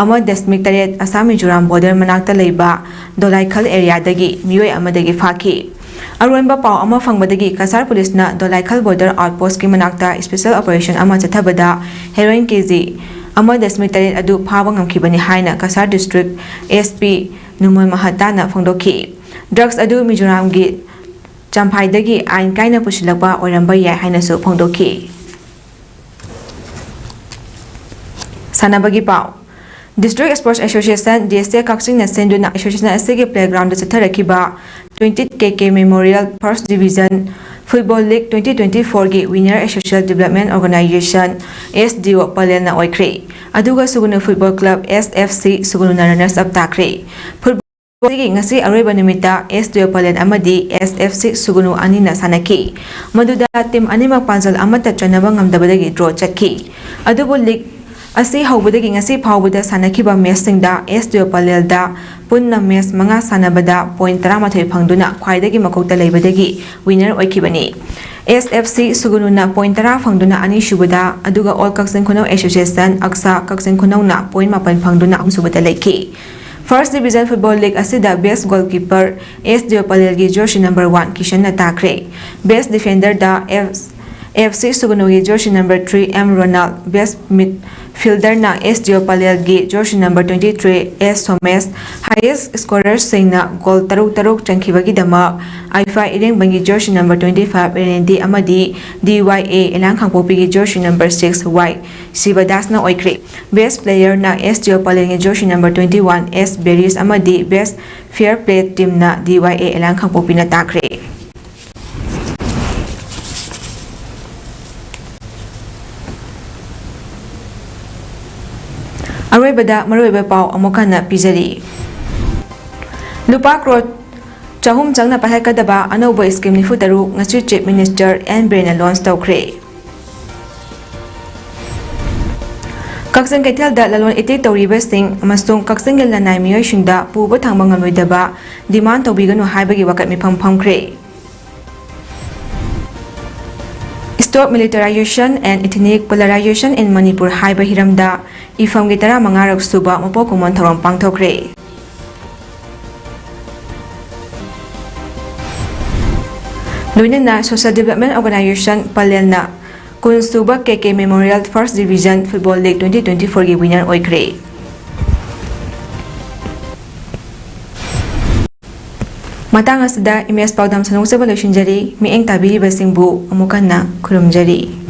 ꯑꯃ ꯗꯁꯃꯤꯛ ꯇꯔꯦꯠ ꯑꯁꯥꯝ ꯃꯤꯖꯣꯔꯥꯝ ꯕꯣꯔꯗꯔ ꯃꯅꯥꯛꯇ ꯂꯩꯕ ꯗꯣꯂꯥꯏꯈꯜ ꯑꯦꯔꯤꯌꯥꯗꯒꯤ ꯃꯤꯑꯣꯏ ꯑꯃꯗꯒꯤ ꯐꯥꯈꯤ꯫ ꯑꯔꯣꯟꯕ ꯄꯥꯎ ꯑꯃ ꯐꯪꯕꯗꯒꯤ ꯀꯁꯥꯔ ꯄꯨꯂꯤꯁꯅ ꯗꯣꯂꯥꯏꯈꯜ ꯕꯣꯔꯗꯔ ꯑꯥꯎꯠꯄꯣꯁꯀꯤ ꯃꯅꯥꯛꯇ ꯁ꯭ꯄꯦꯁꯦꯜ ꯑꯣꯄꯔꯦꯁꯟ ꯑꯃ ꯆꯠꯊꯕꯗ ꯍꯦꯔꯣꯏꯟ ꯀꯦ ꯖꯤ ꯑꯃ ꯗꯁꯃꯤꯛ ꯇꯔꯦꯠ ꯑꯗꯨ ꯐꯥꯕ ꯉꯝꯈꯤꯕꯅꯤ ꯍꯥꯏꯅ ꯀꯁꯥꯔ ꯗꯤꯁꯇ꯭ꯔꯤꯛ ꯑꯦꯁ ꯄꯤ ꯅꯨꯃꯜ ꯃꯍꯇꯥꯅ ꯐꯣꯡꯗꯣꯛꯈꯤ꯫ ꯗ꯭ꯔꯒꯁ ꯑꯗꯨ ꯃꯤꯖꯣꯔꯥꯝꯒꯤ ꯆꯝꯐꯥꯏꯗꯒꯤ ꯑꯥꯏꯟ ꯀꯥꯏꯅ ꯄꯨꯁꯤꯜꯂꯛꯄ ꯑꯣꯏꯔꯝꯕ ꯌꯥꯏ ꯍꯥꯏꯅꯁꯨ ꯐꯣꯡꯗꯣꯛꯈꯤ꯫ ꯁꯥꯟꯅꯕꯒꯤ ꯄꯥꯎ꯫ District Sports Association, D S ꯑꯦ ꯀꯛꯆꯤꯡꯅ ꯁꯤꯟꯗꯨꯅ ꯑꯦꯁꯣꯁꯤꯌꯦꯁꯟ ꯑꯁꯤꯒꯤ ꯄ꯭ꯂꯦꯒ꯭ꯔꯥꯎꯟꯗ ꯆꯠꯊꯔꯛꯈꯤꯕ twenty K K Memorial First Division Football League twenty twenty-fourꯒꯤ winner Social Development Organization, S D O ꯄꯂꯦꯜꯅ ꯑꯣꯏꯈ꯭ꯔꯦ꯫ ꯑꯗꯨꯒ ꯁꯨꯒꯨꯅꯨ Football Club, S F C, ꯁꯨꯒꯨꯅꯨꯅ runners up ꯇꯥꯈ꯭ꯔꯦ꯫ Football ꯑꯁꯤꯒꯤ ꯉꯁꯤ ꯑꯔꯣꯏꯕ ꯅꯨꯃꯤꯠꯇ ꯑꯦꯁ ꯗꯤ ꯑꯣ ꯄꯂꯦꯜ ꯑꯃꯗꯤ S F C ꯁꯨꯒꯨꯅꯨ ꯑꯅꯤꯅ ꯁꯥꯟꯅꯈꯤ꯫ ꯃꯗꯨꯗ ꯇꯤꯝ ꯑꯅꯤꯃꯛ ꯄꯥꯟꯖꯜ ꯑꯃꯠꯇ ꯆꯟꯅꯕ ꯉꯝꯗꯕꯗꯒꯤ ꯗ꯭ꯔꯣ ꯆꯠꯈꯤ꯫ ꯑꯗꯨꯕꯨ ꯂꯤꯒ ꯑꯁꯤ ꯍꯧꯕꯗꯒꯤ ꯉꯁꯤ ꯐꯥꯎꯕꯗ ꯁꯥꯟꯅꯈꯤꯕ ꯃꯦꯆꯁꯤꯡꯗ ꯑꯦꯁ ꯗꯤ ꯑꯣ ꯄꯂꯦꯜꯗ ꯄꯨꯟꯅ ꯃꯦꯆ ꯃꯉꯥ ꯁꯥꯟꯅꯕꯗ ꯄꯣꯏꯟ ꯇꯔꯥꯃꯥꯊꯣꯏ ꯐꯪꯗꯨꯅ ꯈ꯭ꯋꯥꯏꯗꯒꯤ ꯃꯀꯣꯛꯇ ꯂꯩꯕꯗꯒꯤ ꯋꯤꯅꯔ ꯑꯣꯏꯈꯤꯕꯅꯤ꯫ ꯑꯦꯁ ꯑꯦꯐ ꯁꯤ ꯁꯨꯒꯅꯨꯅ ꯄꯣꯏꯟ ꯇꯔꯥ ꯐꯪꯗꯨꯅ ꯑꯅꯤꯁꯨꯕꯗ, ꯑꯗꯨꯒ ꯑꯣꯜ ꯀꯛꯆꯤꯡ ꯈꯨꯅꯧ ꯑꯦꯁꯣꯁꯤꯌꯦꯁꯟ, ꯑꯛꯁꯥ, ꯀꯛꯆꯤꯡ ꯈꯨꯅꯧꯅ ꯄꯣꯏꯟ ꯃꯥꯄꯟ ꯐꯪꯗꯨꯅ ꯑꯍꯨꯝꯁꯨꯕꯗ ꯂꯩꯈꯤ꯫ ꯐꯥꯔꯁ ꯗꯤꯕꯤꯖꯟ ꯐꯨꯠꯕꯣꯜ ꯂꯤꯒ ꯑꯁꯤꯗ ꯕꯦꯁ ꯒꯣꯜꯀꯤꯄꯔ ꯑꯦꯁ ꯗꯤꯑꯣ ꯄꯂꯦꯜꯒꯤ ꯖꯔꯁꯤ ꯅꯝꯕꯔ ꯋꯥꯟ ꯀꯤꯁꯟꯅ ꯇꯥꯈ꯭ꯔꯦ꯫ ꯕꯦꯁ ꯗꯤꯐꯦꯟꯗꯔꯗ ꯑꯦꯐ ꯑꯦꯐ ꯁꯤ ꯁꯨꯒꯅꯨꯒꯤ jersey number three M Ronald, best ꯃꯤꯗ ꯐꯤꯜꯗꯔꯅ ꯑꯦꯁ ꯗꯤꯑꯣ ꯄꯂꯦꯜꯒꯤ jersey number twenty three S Somesh, highest ꯁ꯭ꯀꯣꯔꯔꯁꯤꯡꯅ ꯒꯣꯜ ꯇꯔꯨꯛ ꯇꯔꯨꯛ ꯆꯟꯈꯤꯕꯒꯤꯗꯃꯛ ꯑꯥꯏꯐꯥ ꯏꯔꯦꯡꯕꯝꯒꯤ jersey number twenty five Renandi ꯑꯃꯗꯤ ꯗꯤ ꯋꯥꯏ ꯑꯦ ꯑꯦꯂꯥꯡ ꯈꯥꯡꯄꯣꯛꯄꯤꯒꯤ ꯖꯔꯁꯤ ꯅꯝꯕꯔ ꯁꯤꯛꯁ ꯋꯥꯏ ꯁꯤꯕꯗꯥꯁꯅ ꯑꯣꯏꯈ꯭ꯔꯦ꯫ ꯕꯦꯁ ꯄ꯭ꯂꯦꯌꯔꯅ ꯑꯦꯁ ꯗꯤꯑꯣ ꯄꯂꯦꯜꯒꯤ ꯖꯔꯁꯤ ꯅꯝꯕꯔ ꯇ꯭ꯋꯦꯟꯇꯤ ꯋꯥꯟ ꯑꯦꯁ ꯕꯦꯔꯤꯁ ꯑꯃꯗꯤ ꯕꯦꯁ ꯐꯤꯌꯔ ꯄ꯭ꯂꯦ ꯇꯤꯝꯅ ꯗꯤ ꯋꯥꯏ ꯑꯦ ꯑꯦꯂꯥꯡ ꯈꯥꯡꯄꯣꯛꯄꯤꯅ ꯇꯥꯈ꯭ꯔꯦ꯫ ꯑꯔꯣꯏꯕꯗ ꯃꯔꯨꯑꯣꯏꯕ ꯄꯥꯎ ꯑꯃꯨꯛ ꯍꯟꯅ ꯄꯤꯖꯔꯤ꯫ ꯂꯨꯄꯥ ꯀ꯭ꯔꯣꯔ ꯆꯍꯨꯝ ꯆꯪꯅ ꯄꯥꯏꯈꯠꯀꯗꯕ ꯑꯅꯧꯕ ꯁ꯭ꯀꯤꯝ ꯅꯤꯐꯨ ꯇꯔꯨꯛ ꯉꯁꯤ ꯆꯤꯐ ꯃꯤꯅꯤꯁꯇꯔ ꯑꯦꯟ ꯕꯤꯔꯦꯟꯅ ꯂꯣꯟꯆ ꯇꯧꯈ꯭ꯔꯦ꯫ ꯀꯛꯆꯤꯡ ꯀꯩꯊꯦꯜꯗ ꯂꯂꯣꯟ ꯏꯇꯤꯛ ꯇꯧꯔꯤꯕꯁꯤꯡ ꯑꯃꯁꯨꯡ ꯀꯛꯆꯤꯡꯒꯤ ꯂꯅꯥꯏ ꯃꯤꯑꯣꯏꯁꯤꯡꯗ ꯄꯨꯕ ꯊꯥꯡꯕ ꯉꯝꯂꯣꯏꯗꯕ ꯗꯤꯃꯥꯟ ꯇꯧꯕꯤꯒꯅꯨ ꯍꯥꯏꯕꯒꯤ ꯋꯥꯀꯠ ꯃꯤꯐꯝ ꯐꯝꯈ꯭ꯔꯦ꯫ Stop Militarization and Ethnic Polarization in Manipur ꯍꯥꯏꯕ ꯍꯤꯔꯝꯗ ꯏꯐꯝꯒꯤ ꯇꯔꯥꯃꯉꯥꯔꯛ ꯁꯨꯕ ꯃꯄꯣꯛ ꯀꯨꯝꯑꯣꯟ ꯊꯧꯔꯝ ꯄꯥꯡꯊꯣꯛꯈ꯭ꯔꯦ꯫ ꯂꯣꯏꯅꯅ Social Development Organization ꯄꯂꯦꯜꯅ ꯀꯨꯟ ꯁꯨꯕ ꯀꯦ ꯀꯦ Memorial First Division Football League twenty twenty four ꯒꯤ winner ꯑꯣꯏꯈ꯭ꯔꯦ꯫ ꯃꯇꯥꯡ ꯑꯁꯤꯗ ꯏꯃꯦꯖ ꯄꯥꯎꯗꯝ ꯁꯟꯗꯣꯛꯆꯕ ꯂꯣꯏꯁꯤꯟꯖꯔꯤ꯫ ꯃꯤꯠꯌꯦꯡ ꯇꯥꯕꯤꯔꯤꯕꯁꯤꯡꯕꯨ ꯑꯃꯨꯛ ꯍꯟꯅ ꯈꯨꯔꯨꯝꯖꯔꯤ꯫